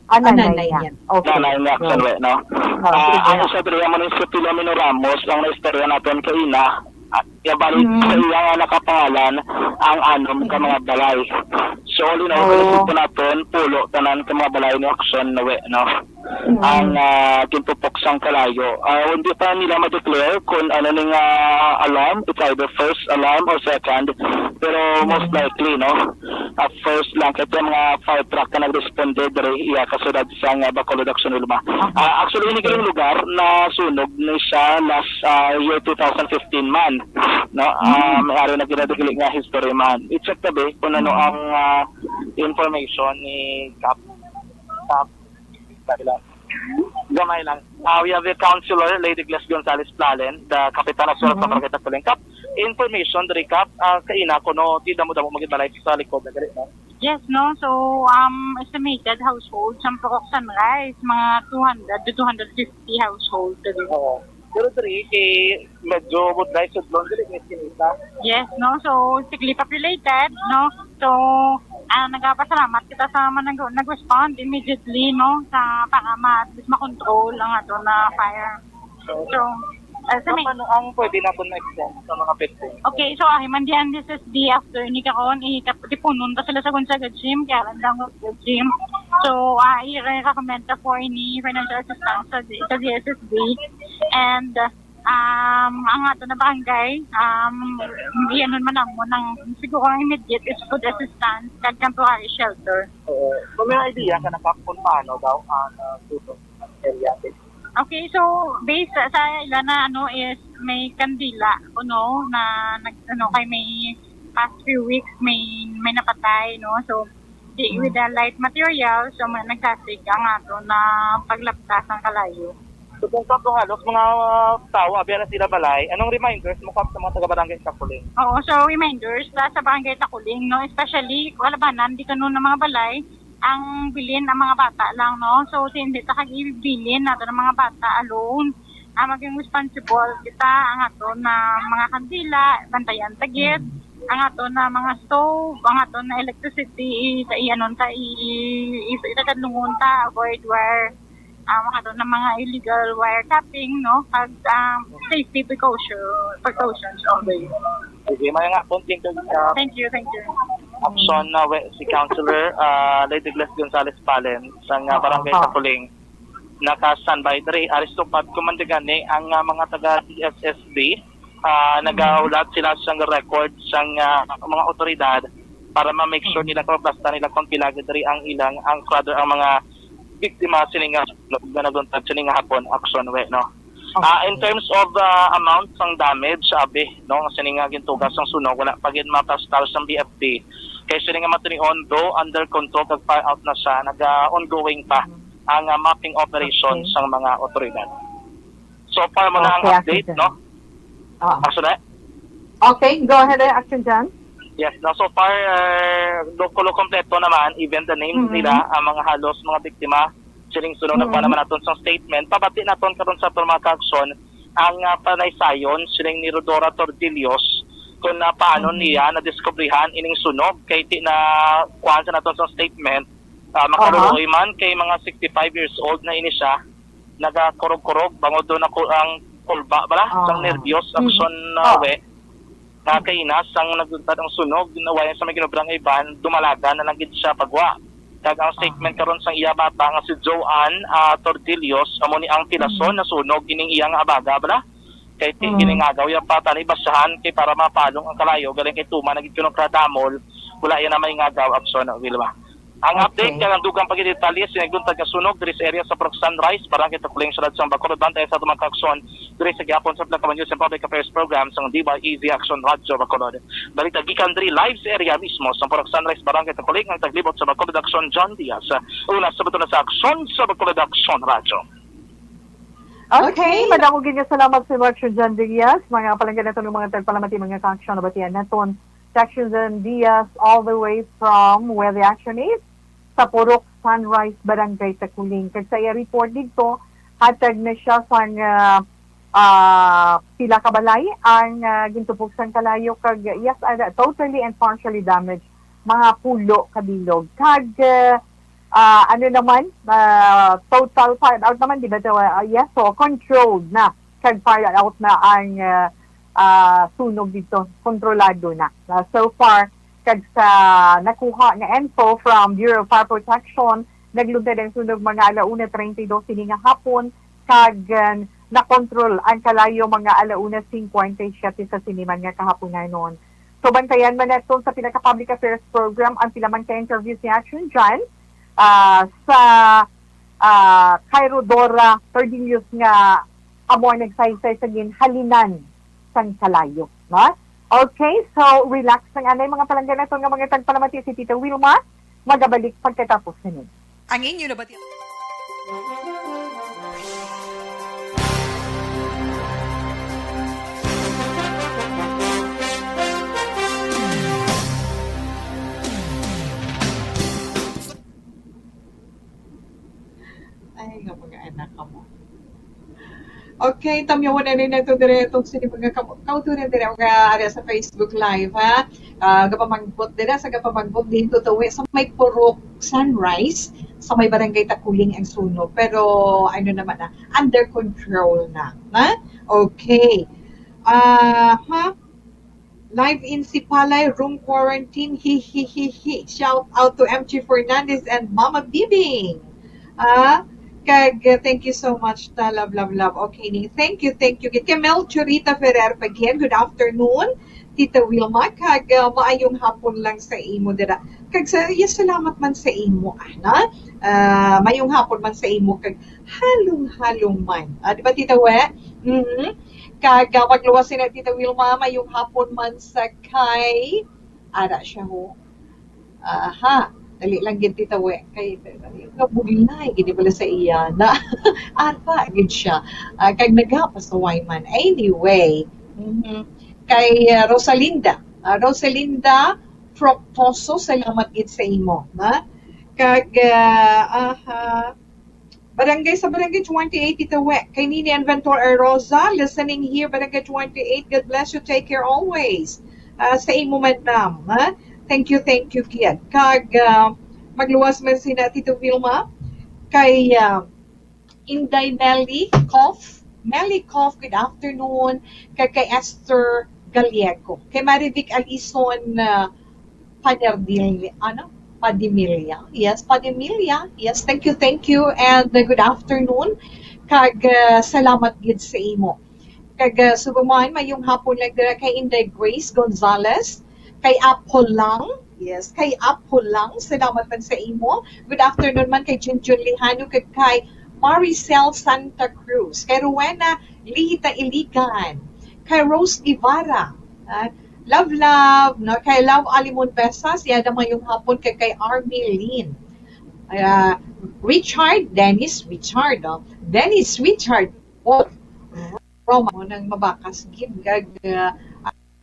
Ah, Ah, nanay nanay niya. niya. Okay. Nanay niya, Go. Actually, no? Oh, Ah, sige. Ang isa diri mo ni si Filomeno Ramos, ang naistorya naton kaina. Ah, ya balik Mm. sa iya nga nakapangalan ang anom ka Mm. mga balay. So, all in all, Oh. kung naton, pulo tanan ka mga balay ni Action na we, no? Mm. Ang, ah, ginpupok sang kalayo. Ah, hindi pa nila ma-declare kung ano ning, ah, alarm, it's either first alarm or second. Pero most Mm. likely, no? Ah, first lang, kaya mga fire truck na nagresponde diri, iya, kasulod sang, ah, Bacolod Action, Wilma. Aha. Ah, actually, ini Okay. kining lugar na sunog ni siya last, ah, year two thousand fifteen man, no? Ah, Mm. may ari na ginadagili nga history man. I-check tabi kung ano Mm. ang, ah, information ni Kap. Kap. Gamay lang. Ah, we have a councilor, Lady Gladys Gonzales Plalen, the Kapitan of Surat Mm. sa Barangay Takuling. Kap, information diri, Kap, ah, kaina kuno ti damo-damo mga balay sa likod na gali, no? Yes, no? So, um, estimated household, sa Purok Sunrise, mga two hundred to two hundred fifty household diri. Oo. Pero diri, kay medyo budlay sudlon, dili may kinita. Yes, no? So, thickly populated, no? So, ah, nagapasalamat kita sa mga nag-, nag-respond immediately, no? Sa, para ma-, at least makontrol ang ato na fire. So, ah, sa may Paano ang pwede naton ma-extend sa mga victims? Okay, so, ah, himandian this is the after ni karon, i-, kap-, tipunon pa sila sa Gonzaga Gym, kaya lang daw Gonzaga Gym. So, ah, i-recommend ta for any financial assistance sa, sa D S S D. And, ah, um, ang ato na barangay, um, iyanon man namon ang, siguro ang immediate is food assistance kag temporary shelter. Oo. So, may idea ka na, Kap, kung paano daw ang, ah, tutok ng area? Okay, so, based sa, sa ila na, ano, is may kandila, ano, na nag-, ano, kay may past few weeks, may, may napatay, no? So, di, Mm. with the light material, so, may nagkasig ang ato na paglapta sang kalayo. So, kung, Kap, halos mga, ah, tao, abi na sila balay, anong reminders mo, Kap, sa mga taga-barangay Takuling? Oo, so, reminders, sa, sa barangay Takuling, no? Especially, kung alabanan, di kanon ang mga balay, ang bilin ang mga bata lang, no? So, hindi ta kag ibilin nato ang mga bata alone. Ah, maging responsible kita, ang ato na mga kandila, bantayan ta gid, Mm. ang ato na mga stove, ang ato na electricity, i-, sa iyanon ta, i-, i-, i-, itatadlungon ta, avoid wire, ah, ang ato na mga illegal wire tapping, no? Kag, ah, safety precaution, precautions always. Sige, may nga, konting, ah, Thank you, thank you. Action na we-, si Councilor, ah, Lady Gladys Gonzales Palen, sa nga Ah, barangay ah. Takuling. Naka-standby diri. Aris tupad ko man di gani ang, ah, mga taga D S S D, ah, Mm. nagahulat sila sang record sang, ah, mga otoridad para ma-make sure Mm. nila kung basta nila kung pila gid diri ang ilang, ang, rather, ang mga biktima sini nga, nga naluntad sini nga hapon, action we, no? Ah, in Okay. terms of, ah, amount sang damage, abi, no, sini nga gintuga sang sunog, wala pa gid matastal sang B F P. Kay sini nga matinion, though under control kag fire out na siya, naga-ongoing pa Mm. ang, ah, mapping operation Okay. sang mga otoridad. So far mo na ang Okay, update, Action Jan. no? Oo. Action na? Okay, go ahead, eh, Action Jan. Yes, no, so far, uh, do-, kulo kompleto naman, even the names Mm-hmm. nila, ang mga halos mga biktima, siling sunog, Mm-hmm. nagkuha naman naton sa statement. Pabati naton karon sa aton mga ka-action, ang, ah, panaysayon, siling ni Rodora Tordillos, kung, ah, paano Mm-hmm. niya nadiskubrihan ining sunog, kay ti na kuhaan sa naton sa statement, ah, Aha. makaluloy man kay mga sixty-five years old na ini siya, nagakurog-kurog, bangod doon ako ang kulba, bala, Oo. sang nervyos, Mm. action na Oo. we, nga kainas ang nagluntad ang sunog, na wayan sa may ginubrang iban, dumalagan na lang gid siya pagwa. Kag ang statement Aha. karon sang iya bata nga si Joanne, ah, Tordillos, amo ni ang tilason Mm. na sunog ining iya nga abaga, bala. Kay ti-, Mm. giningagaw iya pa tani basyahan kay para mapalong ang kalayo, galing kay tuman na gid kuno kadamol, wala iya na may ngagaw, action, Wilma. Ang Okay. update kag ang dugang pagdetalye sa nagluntad nga sunog diri sa area sa Purok Sunrise, Barangay Takuling, Siyudad sang Bacolod. Bantay sa aton mga ka-action diri sa gihapon sa Plakaman News and Public Affairs Program sang D Y E Z Action Radio Bacolod. Balita gikan diri live sa area mismo sa Purok Sunrise, Barangay Takuling, ang taglibot sa Bacolod Action, John Diaz. Una sa buto na sa aksyon sa Bacolod Action Radio. Okay, Okay. madamo gid nga salamat sa Action John Diaz. Mga palangga naton nga mga tagpalamati, mga ka-action, nabatian naton Section Diaz, all the way from where the action is, sa Purok Sunrise, Barangay Taculing. Kag sa iya report dito, hatag na siya sang ah, ah, pila ka balay ang ah, gintupok sang kalayo kag, yes, ah, totally and partially damaged, mga pulo ka bilog. Kag ah, ah, ano naman, ah, total fire out naman, di ba? Ito, ah, yes, so controlled na. Kag fire out na ang ah, ah, sunog dito, kontrolado na. Ah, so far, kag sa nakuha nga info from Bureau of Fire Protection, naglugdad ang sunog mga ala una treinta y dos sini nga hapon, kag ah, nakontrol ang kalayo mga ala una cincuenta y siete sa siniman nga kahaponanon. So, bantayan man naton sa pinaka public affairs program ang pila man ka interviews ni Action John ah, sa ah, kay Rodora Tordillos nga amo ang nagsaysay sa ginhalinan sang kalayo, no? Okay, so relax lang anay, mga palangga naton nga mga tagpalamati, si Tita Wilma magabalik pagkatapos sini. Ang inyo nabati. Ay, nga mga anak ka mo. Okay, tamyawan na rin nato dire itong sini mga kam-, kauturan dire nga ari sa Facebook Live, ha? Ah, gapamangkot dire sa gapamangkot din tutuwi sa may Purok Sunrise, sa may Barangay Taculing ang sunog. Pero ano naman na, under control na, ha? Okay. Ah, ha? Live in Sipalay, room quarantine. Hi, hi, hi, hi. Shout out to M G Fernandez and Mama Bibing. Ah, kag, uh, thank you so much, ta. Love, love, love. Okay, ni. Thank you, thank you. Kay Mel Churita Ferrer pa gid. Good afternoon, Tita Wilma. Kag, uh, maayong hapon lang sa imo dira. Kag sa, yes, salamat man sa imo, ana. Ah, maayong hapon man sa imo. Kag halong-halong man. Ah, di ba, Tita We? Mhm. Kag, ah, magluwas sila, Tita Wilma, mayong hapon man sa kay, ara siya ho. Aha, dali lang gid, Tita We. Kay, nga bulay, gid pala sa iya na. Ara gid siya. Ah, kag nagapasaway man. Anyway, mhm. Kay, ah, Rosalinda. Ah, Rosalinda Proctoso, salamat gid sa imo, ha? Kag, ah, aha, Barangay, sa Barangay twenty-eight, Tita We. Kay Nini Inventor Rosa, listening here, Barangay twenty-eight. God bless you. Take care always. Ah, sa imo man, ma'am, ha? Thank you, thank you, kid. Kag, ah, magluwas man sina, Tita Wilma. Kay, ah, Inday Melly Koff. Melly Koff, good afternoon. Kag kay Esther Gallego. Kay Marivic Alison, ah, Paderdil-, ano? Padimilla. Yes, Padimilla. Yes, thank you, thank you. And, uh, good afternoon. Kag, uh, salamat gid sa imo. Kag, uh, subong man, mayong hapon lang dira kay Inday Grace Gonzalez, kay Apo Lang. Yes, kay Apo Lang. Salamat man sa imo. Good afternoon man kay Junjun Lihano, kag kay Maricel Santa Cruz, kay Rowena Lihita Iligan, kay Rose Guevara. Ah, love, love, no? Kay Love Alimon Besas, yada mayong hapon kay, kay Army Lynn. Ah, Richard, Dennis Richard, no? Dennis Richard. Oh, Roma, mo nang mabakas gid kag, ah,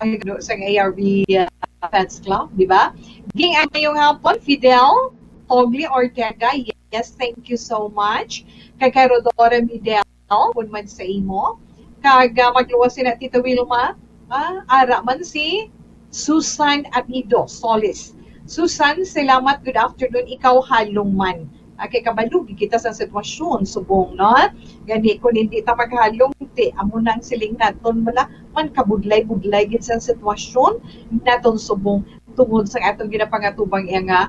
ang gano sang A R B, ah, Fans Club, di ba? Ging, ang mayong hapon, Fidel Togli Ortega. Yes, thank you so much. Kay, kay Rodora Midel, kun man sa imo. Kag, ah, magluwas sila, Tita Wilma. Ah, ara man si Susan Amido Solis. Susan, salamat. Good afternoon. Ikaw, halong man. Ah, kay kabalo gid kita sa sitwasyon, subong, no? Gani, kung hindi ta maghalong, ti, amo na ang siling naton, wala man kabudlay-budlay gid sa sitwasyon naton subong tungod sa atong ginapangatubang iya nga,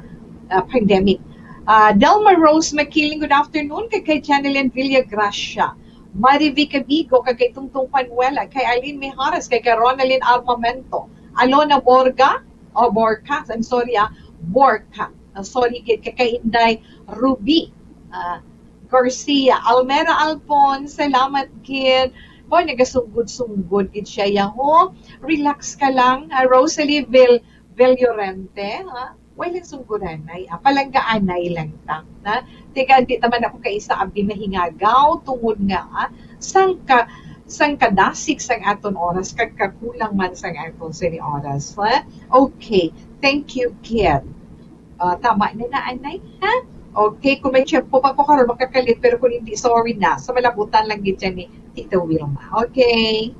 ah, pandemic. Ah, Delma Rose Makiling, good afternoon. Kay, kay Janeline Villagracia, Marivic Abigo, kay, kay Tungtong Panuela, kay Eileen Mijares, kay, kay Ronaldin Armamento, Alona Borga, o Borca, I'm sorry, ah, Borca. Ah, sorry, gid, kay, kay Inday Ruby, ah, Garcia, Almera Alpon, salamat gid. Boy, nagasunggod-sunggod gid siya, ya, ho. Relax ka lang, ah, Rosalie Vil-, Villorente, ha? Way lang sunggoranay, ah, palanggaanay lang ta, na? Tiga, di naman ako kaisa abi mahingagaw, tungod nga, ah, sang ka-, sang kadasig sang aton oras, kag kakulang man sang aton sini oras, ha? Okay. Thank you, Ken. Ah, tama na na, anay, ha? Okay, kung may tiyempo pa ko karon, makakalit, pero kung hindi, sorry na. Sa malabutan lang gid yan ni Tita Wilma. Okay.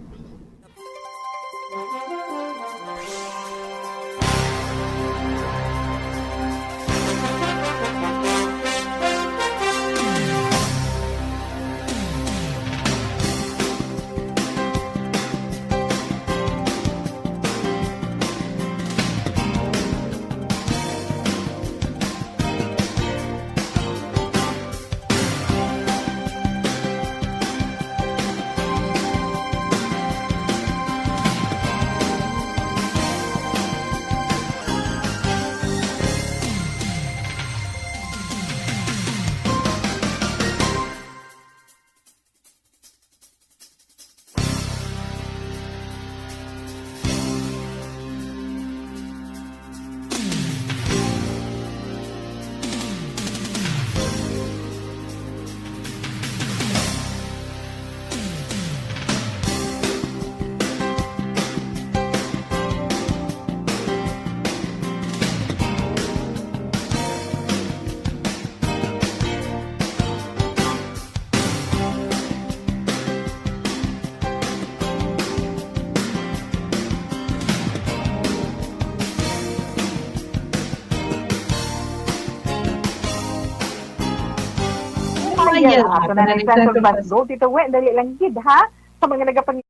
Ayan, ato na ang Sense of Basgo. Tito We, dali lang gid, ha? Sa mga nagapang-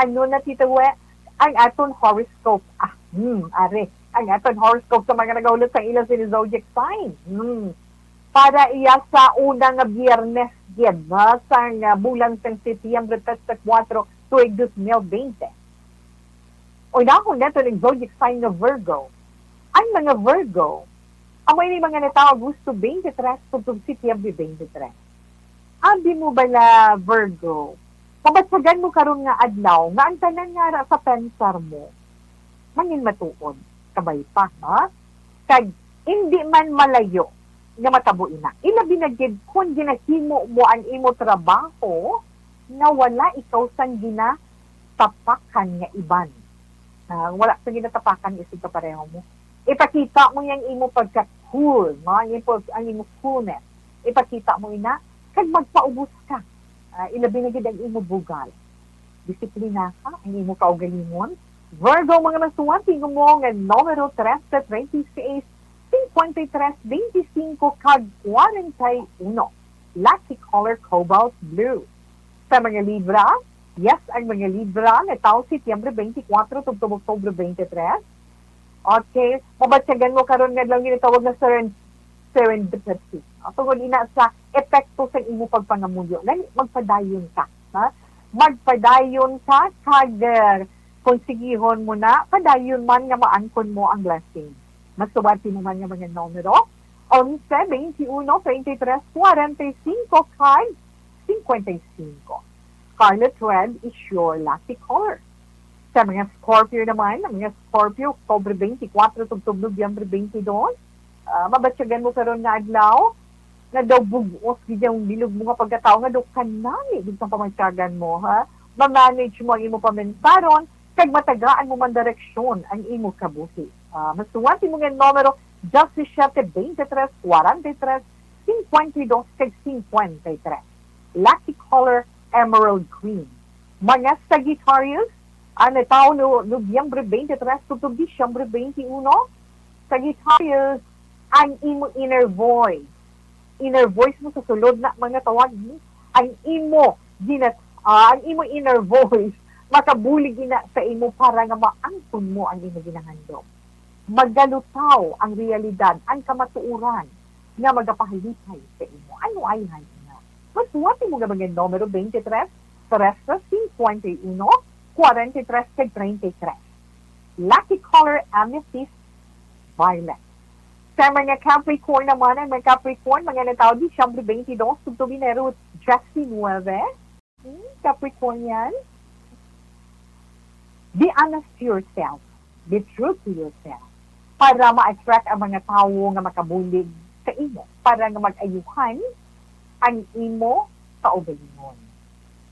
Ano na, Tito We, ang aton horoscope? Ah, hmm, are, ang aton horoscope sa mga nagahulot sa ilang sini zodiac sign. Hmm. Para iya sa una nga biyernes gid, no, sang, ah, bulan sang Setyembre treinta y cuatro, tuig dos mil veinte. Unahon nato ang zodiac sign nga Virgo. Ang mga Virgo, amo ini mga natawo Agosto twenty-three tubtob Setyembre twenty-three. Abi mo bala, Virgo, mabatyagan mo karon nga adlaw nga ang tanan nga ara sa pensar mo mangin matuod. Kabay pa, ha? Kag indi man malayo nga matabo ina. Ilabi na gid kon ginahimo mo ang imo trabaho nga wala ikaw sang ginatapakan nga iban. Ah, wala sang ginatapakan isig kapareho mo. Ipakita mo yang imo pagka-cool, no? Ang imo, ang imo coolness. Ipakita mo ina, kag magpaubos ka. Ah, ilabi na gid ang imo bugal. Disiplina ka, ang imo kaugalingon. Virgo, mga masuwat, tingog mo nga numero trese, treinta y seis, cincuenta y tres, veinticinco, kag cuarenta y uno. Lucky color, cobalt blue. Sa mga Libra, Yes, ang mga Libra, natawo Setyembre twenty-four tubtob Oktubre twenty-three. Okay, mabatyagan mo karon nga adlaw ginatawag nga seren-, serendipity. Ah, tungod ina sa epekto sa imo pagpangamuyo, gani magpadayon ka, ha? Magpadayon ka kag, eh, kung sigihon mo na, padayon man nga maangkon mo ang blessing. Masuwati mo man nga mga numero, onse, twenty-uno, twenty-tres, forty-five, kag fifty-five. Scarlet red is your lucky color. Sa mga Scorpio naman, ang mga Scorpio, Oktubre twenty-four tubtob Nobyembre twenty-two, ah, mabatyagan mo karon nga adlaw nga daw bug-os gid ang bilog mo nga pagkatawo, nga daw kanami gid ang pamatyagan mo, ha? Ma-manage mo ang imo pamentaron, kag matagaan mo man direksyon ang imo kabuhi. Ah, masuwati mo nga numero, disisiete, twenty-tres, forty-tres, fifty-two, kag fifty-three. Lucky color, emerald green. Mga Sagittarius, ang natawo no-, Nobyembre twenty-three tubtob Disyembre twenty-uno, Sagittarius, ang imo inner voice. Inner voice mo sa sulod na mga tawag, hmm? Ang imo gina-, ah, ang imo inner voice makabulig ina sa imo para nga maangkon mo ang imo ginahandom. Magalutaw ang realidad, ang kamatuoran nga magapahalipay sa imo. Ano ay ina? Masuwati mo nga mga numero, twenty-tres, trese, fifty-one, forty-tres, kag treinta y tres. Lucky color, amethyst, violet. Sa mga Capricorn naman, ang mga Capricorn, mga natawo Disyembre twenty-two, tubtob Enero diecinuebe. Hmm, Capricornian, be honest to yourself. Be true to yourself. Para ma-attract ang mga tawo nga makabulig sa imo. Para nga mag-ayuhan ang imo kaugalingon.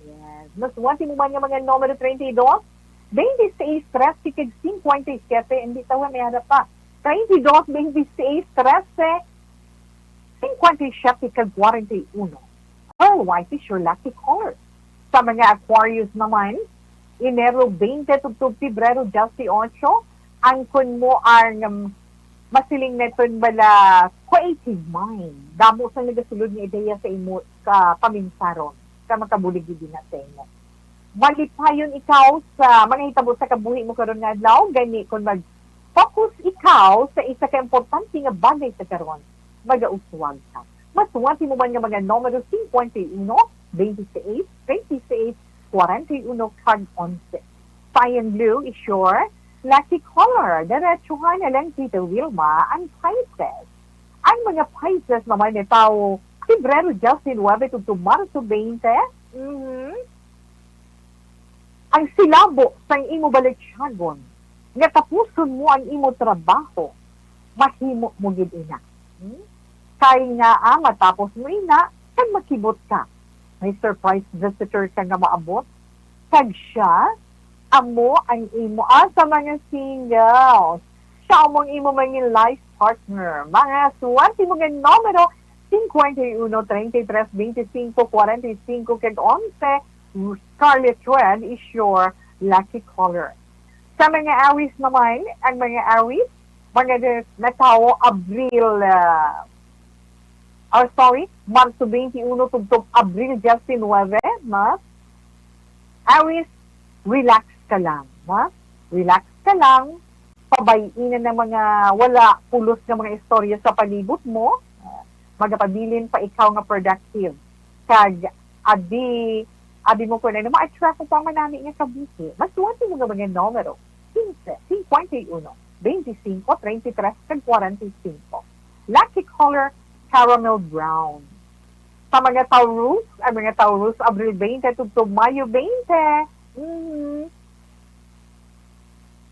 Yes. Masuwati mo man nga mga numero, treinta y dos, veintiséis, trece, kag cincuenta y siete, hindi tawa may harap pa. Treinta y dos, veintiséis, trece, cincuenta y siete, kag cuarenta y uno. Pearl white is your lucky color. Sa mga Aquarius naman, Enero twenty tubtob Pebrero dieciocho, angkon mo ang, um, masiling naton bala creative mind. Damo sa nagasulod nga ideya sa imo ka paminsaron, ka makabulig gid na sa imo. Malipayon ikaw sa mga hitabo sa kabuhi mo karon nga adlaw, gani kon mag-focus ikaw sa isa ka importante nga bagay sa karon, magauswag ka. Masuwati mo man nga mga numero, cincuenta y uno, veintiséis, veintiséis, cuarenta y uno, kag onse. Cyan blue is your lucky color. Diretsuhan na lang, Tita Wilma, ang Pisces. Ang mga Pisces naman nga tawo, Pebrero diecinuebe tubtob Marso twenty. Mhm. Ang silabo sang imo balikyagon nga tapuson mo ang imo trabaho, mahimo mo gid ina. Hmm? Kay nga, ah, matapos mo ina, kag makibot ka, may surprise visitor ka nga maabot, kag siya amo ang imo, ah, sa mga singles. Siya amo ang imo mga life partner. Mga suwerte mo nga numero, cincuenta y uno, treinta y tres, veinticinco, cuarenta y cinco, kag onse, scarlet red is your lucky color. Sa mga Aries naman, ang mga Aries, mga de-, natawo Abril, ah, or sorry, Marso twenty-uno tubtob Abril diecinuebe, ma? Aries, relax ka lang, ha? Relax ka lang. Pabay-i na ng mga wala pulos nga mga istorya sa palibot mo. Magapabilin pa ikaw nga productive. Kag abi, abi mo ko na, ma-attract ko pa manami nga kabuhi. Mas suwerte mo nga mga numero, quince, cincuenta y uno, veinticinco, treinta y tres, kag cuarenta y cinco. Lucky color, caramel brown. Sa mga Taurus, ang mga Taurus, Abril twenty tubtob Mayo twenty. Mhm.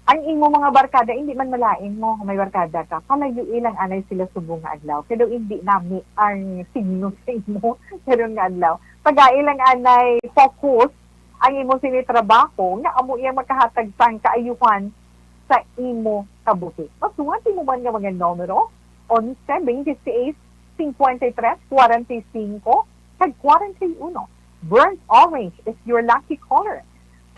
Ang imo mga barkada, hindi man malain mo, may barkada ka, palayo lang anay sila subong nga adlaw. Pero hindi nami ang signo sa imo karon nga adlaw. Tagai lang anay focus ang imo sini trabaho, nga amo iyang makahatag sang kaayuhan sa imo kabuhi. Masuwat mo man nga mga numero, onse, veintiséis, cincuenta y tres, cuarenta y cinco, kag cuarenta y uno. Burnt orange is your lucky color.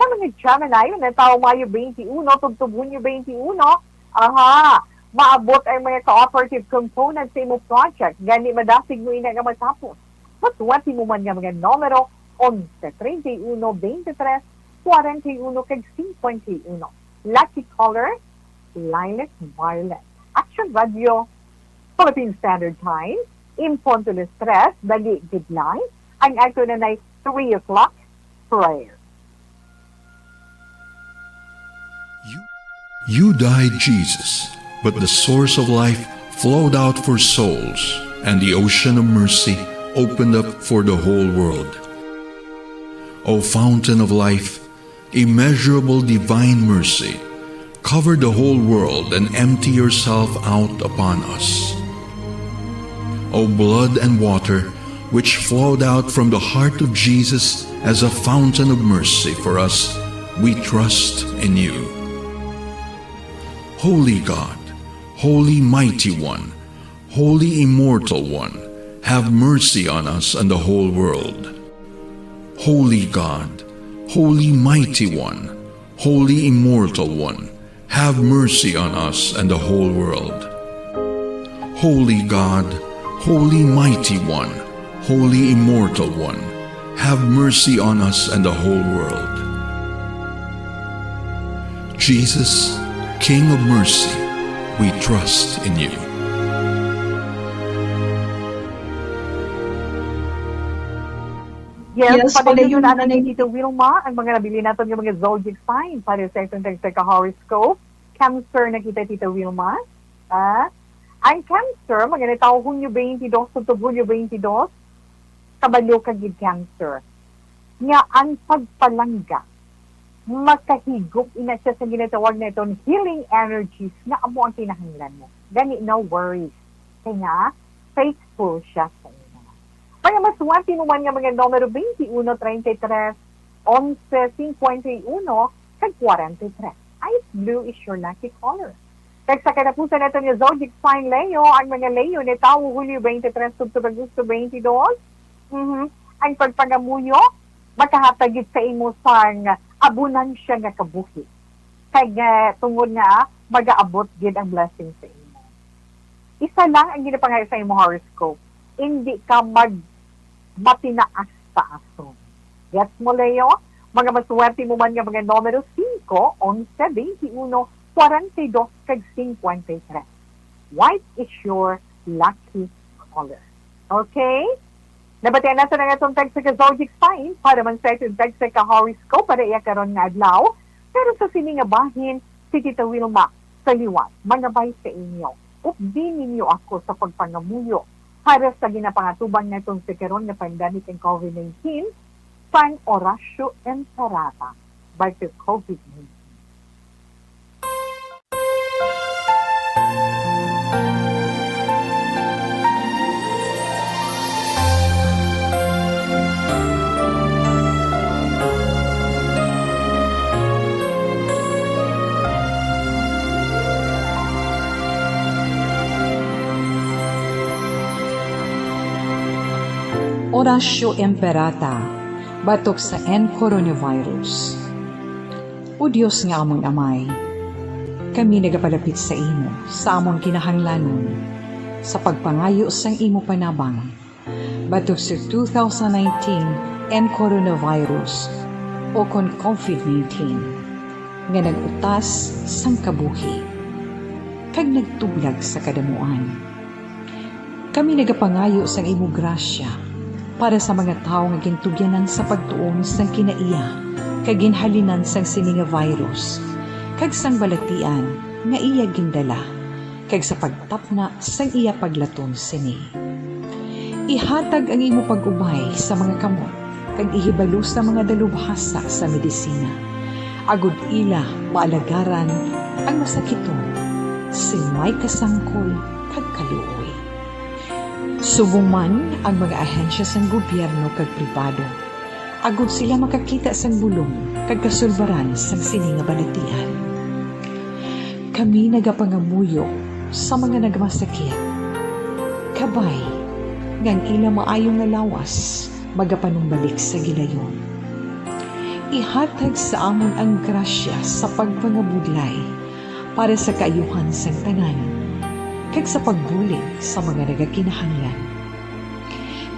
Sa mga Gemini, nga natawo Mayo twenty-one tubtob Hunyo twenty-one, aha, maabot ang mga cooperative component sa imo project, gani madasig mo ina nga matapos. Masuwat mo man nga mga numero, onse, treinta y uno, veintitrés, cuarenta y uno, kag cincuenta y uno. Lucky color, lilac violet. Action Radio, Philippine Standard Time, in punto las tres, dali gid lang. Ang ato na nay three o'clock prayer. You, you died, Jesus, but the source of life flowed out for souls, and the ocean of mercy opened up for the whole world. O fountain of life, immeasurable divine mercy, cover the whole world and empty yourself out upon us. O blood and water, which flowed out from the heart of Jesus as a fountain of mercy for us, we trust in you. Holy God, Holy Mighty One, Holy Immortal One, have mercy on us and the whole world. Holy God, Holy Mighty One, Holy Immortal One, have mercy on us and the whole world. Holy God, Holy Mighty One, Holy Immortal One, have mercy on us and the whole world. Jesus, King of mercy, we trust in you. Yes, yes, padayon na ni Tita Wilma ang mga nabilin naton nga mga zodiac sign para sa aton tagsa ka horoscope. Cancer na kita, Tita Wilma. Ah, ang Cancer, mga natawo Hunyo twenty-two, tubtob Hunyo twenty-two, kabalo ka gid, Cancer, nga ang pagpalangga makahigop ina siya sa ginatawag naton healing energies nga amo ang kinahanglan mo. Gani, no worries. Kay nga, faithful siya sa imo. Mga maswerte mo man nga mga numero twenty-uno, treinta y tres, onse, cincuenta y uno, kag cuarenta y tres. Ice blue is your lucky color. Kag sa katapusan naton nga zodiac sign, Leo, ang mga Leo natawo Hulyo twenty-tres tubtob Agosto twenty-dos. Mhm. Ang pagpangamuyo makahatag gid sa imo sang abundansya nga kabuhi. Kag, eh, tungod nga magaabot gid ang blessing sa imo. Isa lang ang ginapangayo sa imo horoscope, indi ka mag matinaas-taason. Gets mo, Leo? Mga maswerte mo man nga mga numero singko, onse, twenty-uno, kwarenta y dos, kag cincuenta y tres. White is your lucky color. Okay? Nabatian naton ang aton tagsa ka zodiac sign para man sa aton tagsa ka horoscope para iya karon nga adlaw. Pero sa sini nga bahin, si Tita Wilma sa liwat mangabay sa inyo. Updi ninyo ako sa pagpangamuyo para sa ginapangatubang naton sa karon nga pandemic ang COVID nineteen, sang Oratio Imperata batok COVID nineteen. Oratio Imperata, batok sa N coronavirus. O Dios nga amon Amay, kami nagapalapit sa imo sa amon kinahanglanon sa pagpangayo sang imo panabang batok sa two thousand nineteen N coronavirus, o kon COVID nineteen, nga nag-utas sang kabuhi kag nagtublag sa kadamuan. Kami nagapangayo sang imo grasya para sa mga tawo nga gintugyanan sa pagtuon sang kinaiya kag ginhalinan sang sini nga virus kag sang balatian nga iya gindala, kag sa pagtapna sang iya paglaton sini. Ihatag ang imo pag-ubay sa mga kamot kag ihibalo sa mga dalubhasa sa medisina, agod ila maalagaran ang masakiton sing may kasangkol kag kaluoy. Subong man ang mga ahensya sang gobyerno kag pribado, agod sila makakita sang bulong kag kasulbaran sang sini nga balatian. Kami nagapangamuyo sa mga nagmasakit. Kabay nga ang ila maayo nga lawas magapanumbalik sa gilayon. Ihatag sa amon ang grasya sa pagpangabudlay para sa kaayuhan sang tanan, kag sa pagbulig sa mga nagakinahanglan.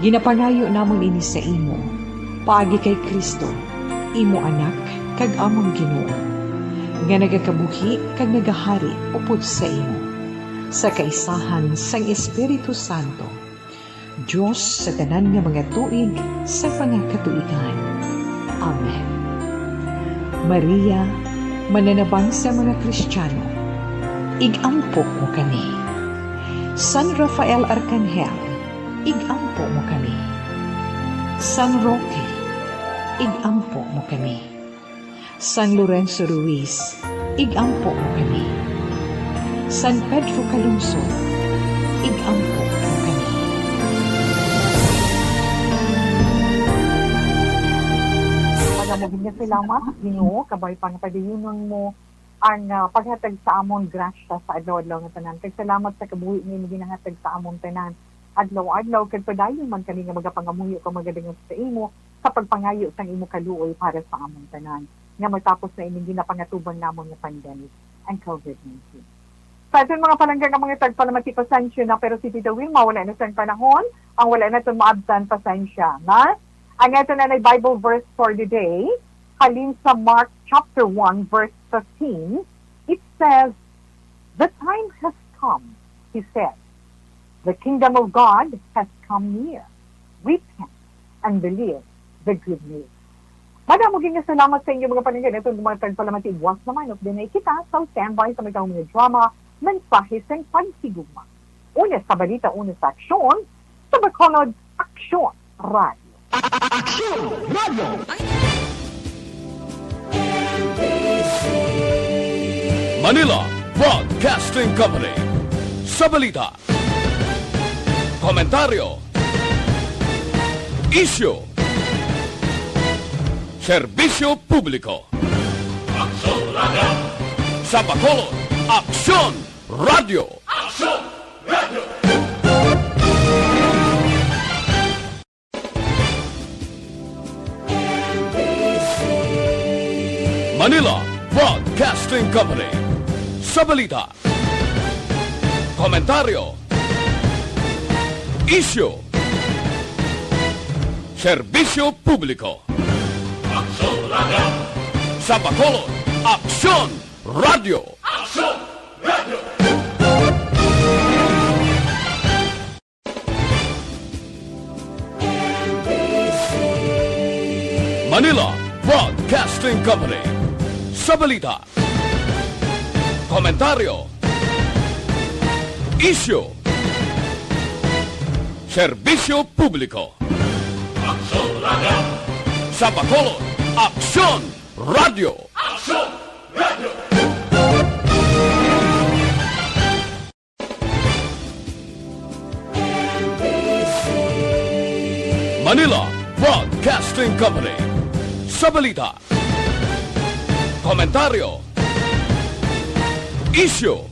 Ginapangayo namon ini sa imo, Paagi kay Cristo, imo Anak kag amon Ginoo, nga nagakabuhi kag nagahari upod sa imo, sa kaisahan sang Espiritu Santo, Dios sa tanan nga mga tuig sa mga katuigan. Amen. Maria, mananabang sa mga Kristiyano, ig-ampo mo kami. San Rafael Arkanghel, ig-ampo mo kami. San Roque, ig-ampo mo kami. San Lorenzo Ruiz, ig-ampo mo kami. San Pedro Calungsod, ig-ampo mo kami. Madamo gid nga salamat, Ginoo, kabay pa nga padayonon mo ang, ah, paghatag sa amon grasya sa adlaw-adlaw nga tanan. Kag salamat sa kabuhi nga imo ginahatag sa amon tanan adlaw-adlaw, kag padayon man kami nga magapangamuyo kag magadangop sa imo sa pagpangayo sang imo kaluoy para sa amon tanan, nga matapos na ining ginapangatuban namon nga pandemic, ang covid nineteen. Sa aton mga palangga nga mga tagpalamati, pasensya na, pero si Tita Wilma wala na sang panahon, ang wala naton maabtan, pasensya na. Ang aton anay Bible verse for the day, halin sa Mark chapter one, verse fifteen, it says, "The time has come," he said. "The kingdom of God has come near. Repent and believe the good news." Madamo gid nga salamat sa inyo mga paningin. Ito ang mga tagpalamati. Buwas naman, update na kita sa standby sa may mga drama, mensahe sa paghigugma. Una sa balita, una sa aksyon, sa Bacolod Aksyon Radio. Aksyon Radio. Manila Broadcasting Company. Sa balita, komentaryo, isyu, serbisyo publiko. Aksyon Radio. Sa Bacolod, Aksyon Radio. Aksyon Radio. Manila Broadcasting Company. Sa balita, komentaryo, isyu, serbisyo publiko. Aksyon Radio. Sa Bacolod, Aksyon Radio. Aksyon Radio. Manila Broadcasting Company. Sa balita, komentaryo, isyu, serbisyo publiko. Aksyon Radio. Sa Bacolod, Aksyon Radio. Aksyon Radio. Manila Broadcasting Company. Sa balita, komentaryo, isyu,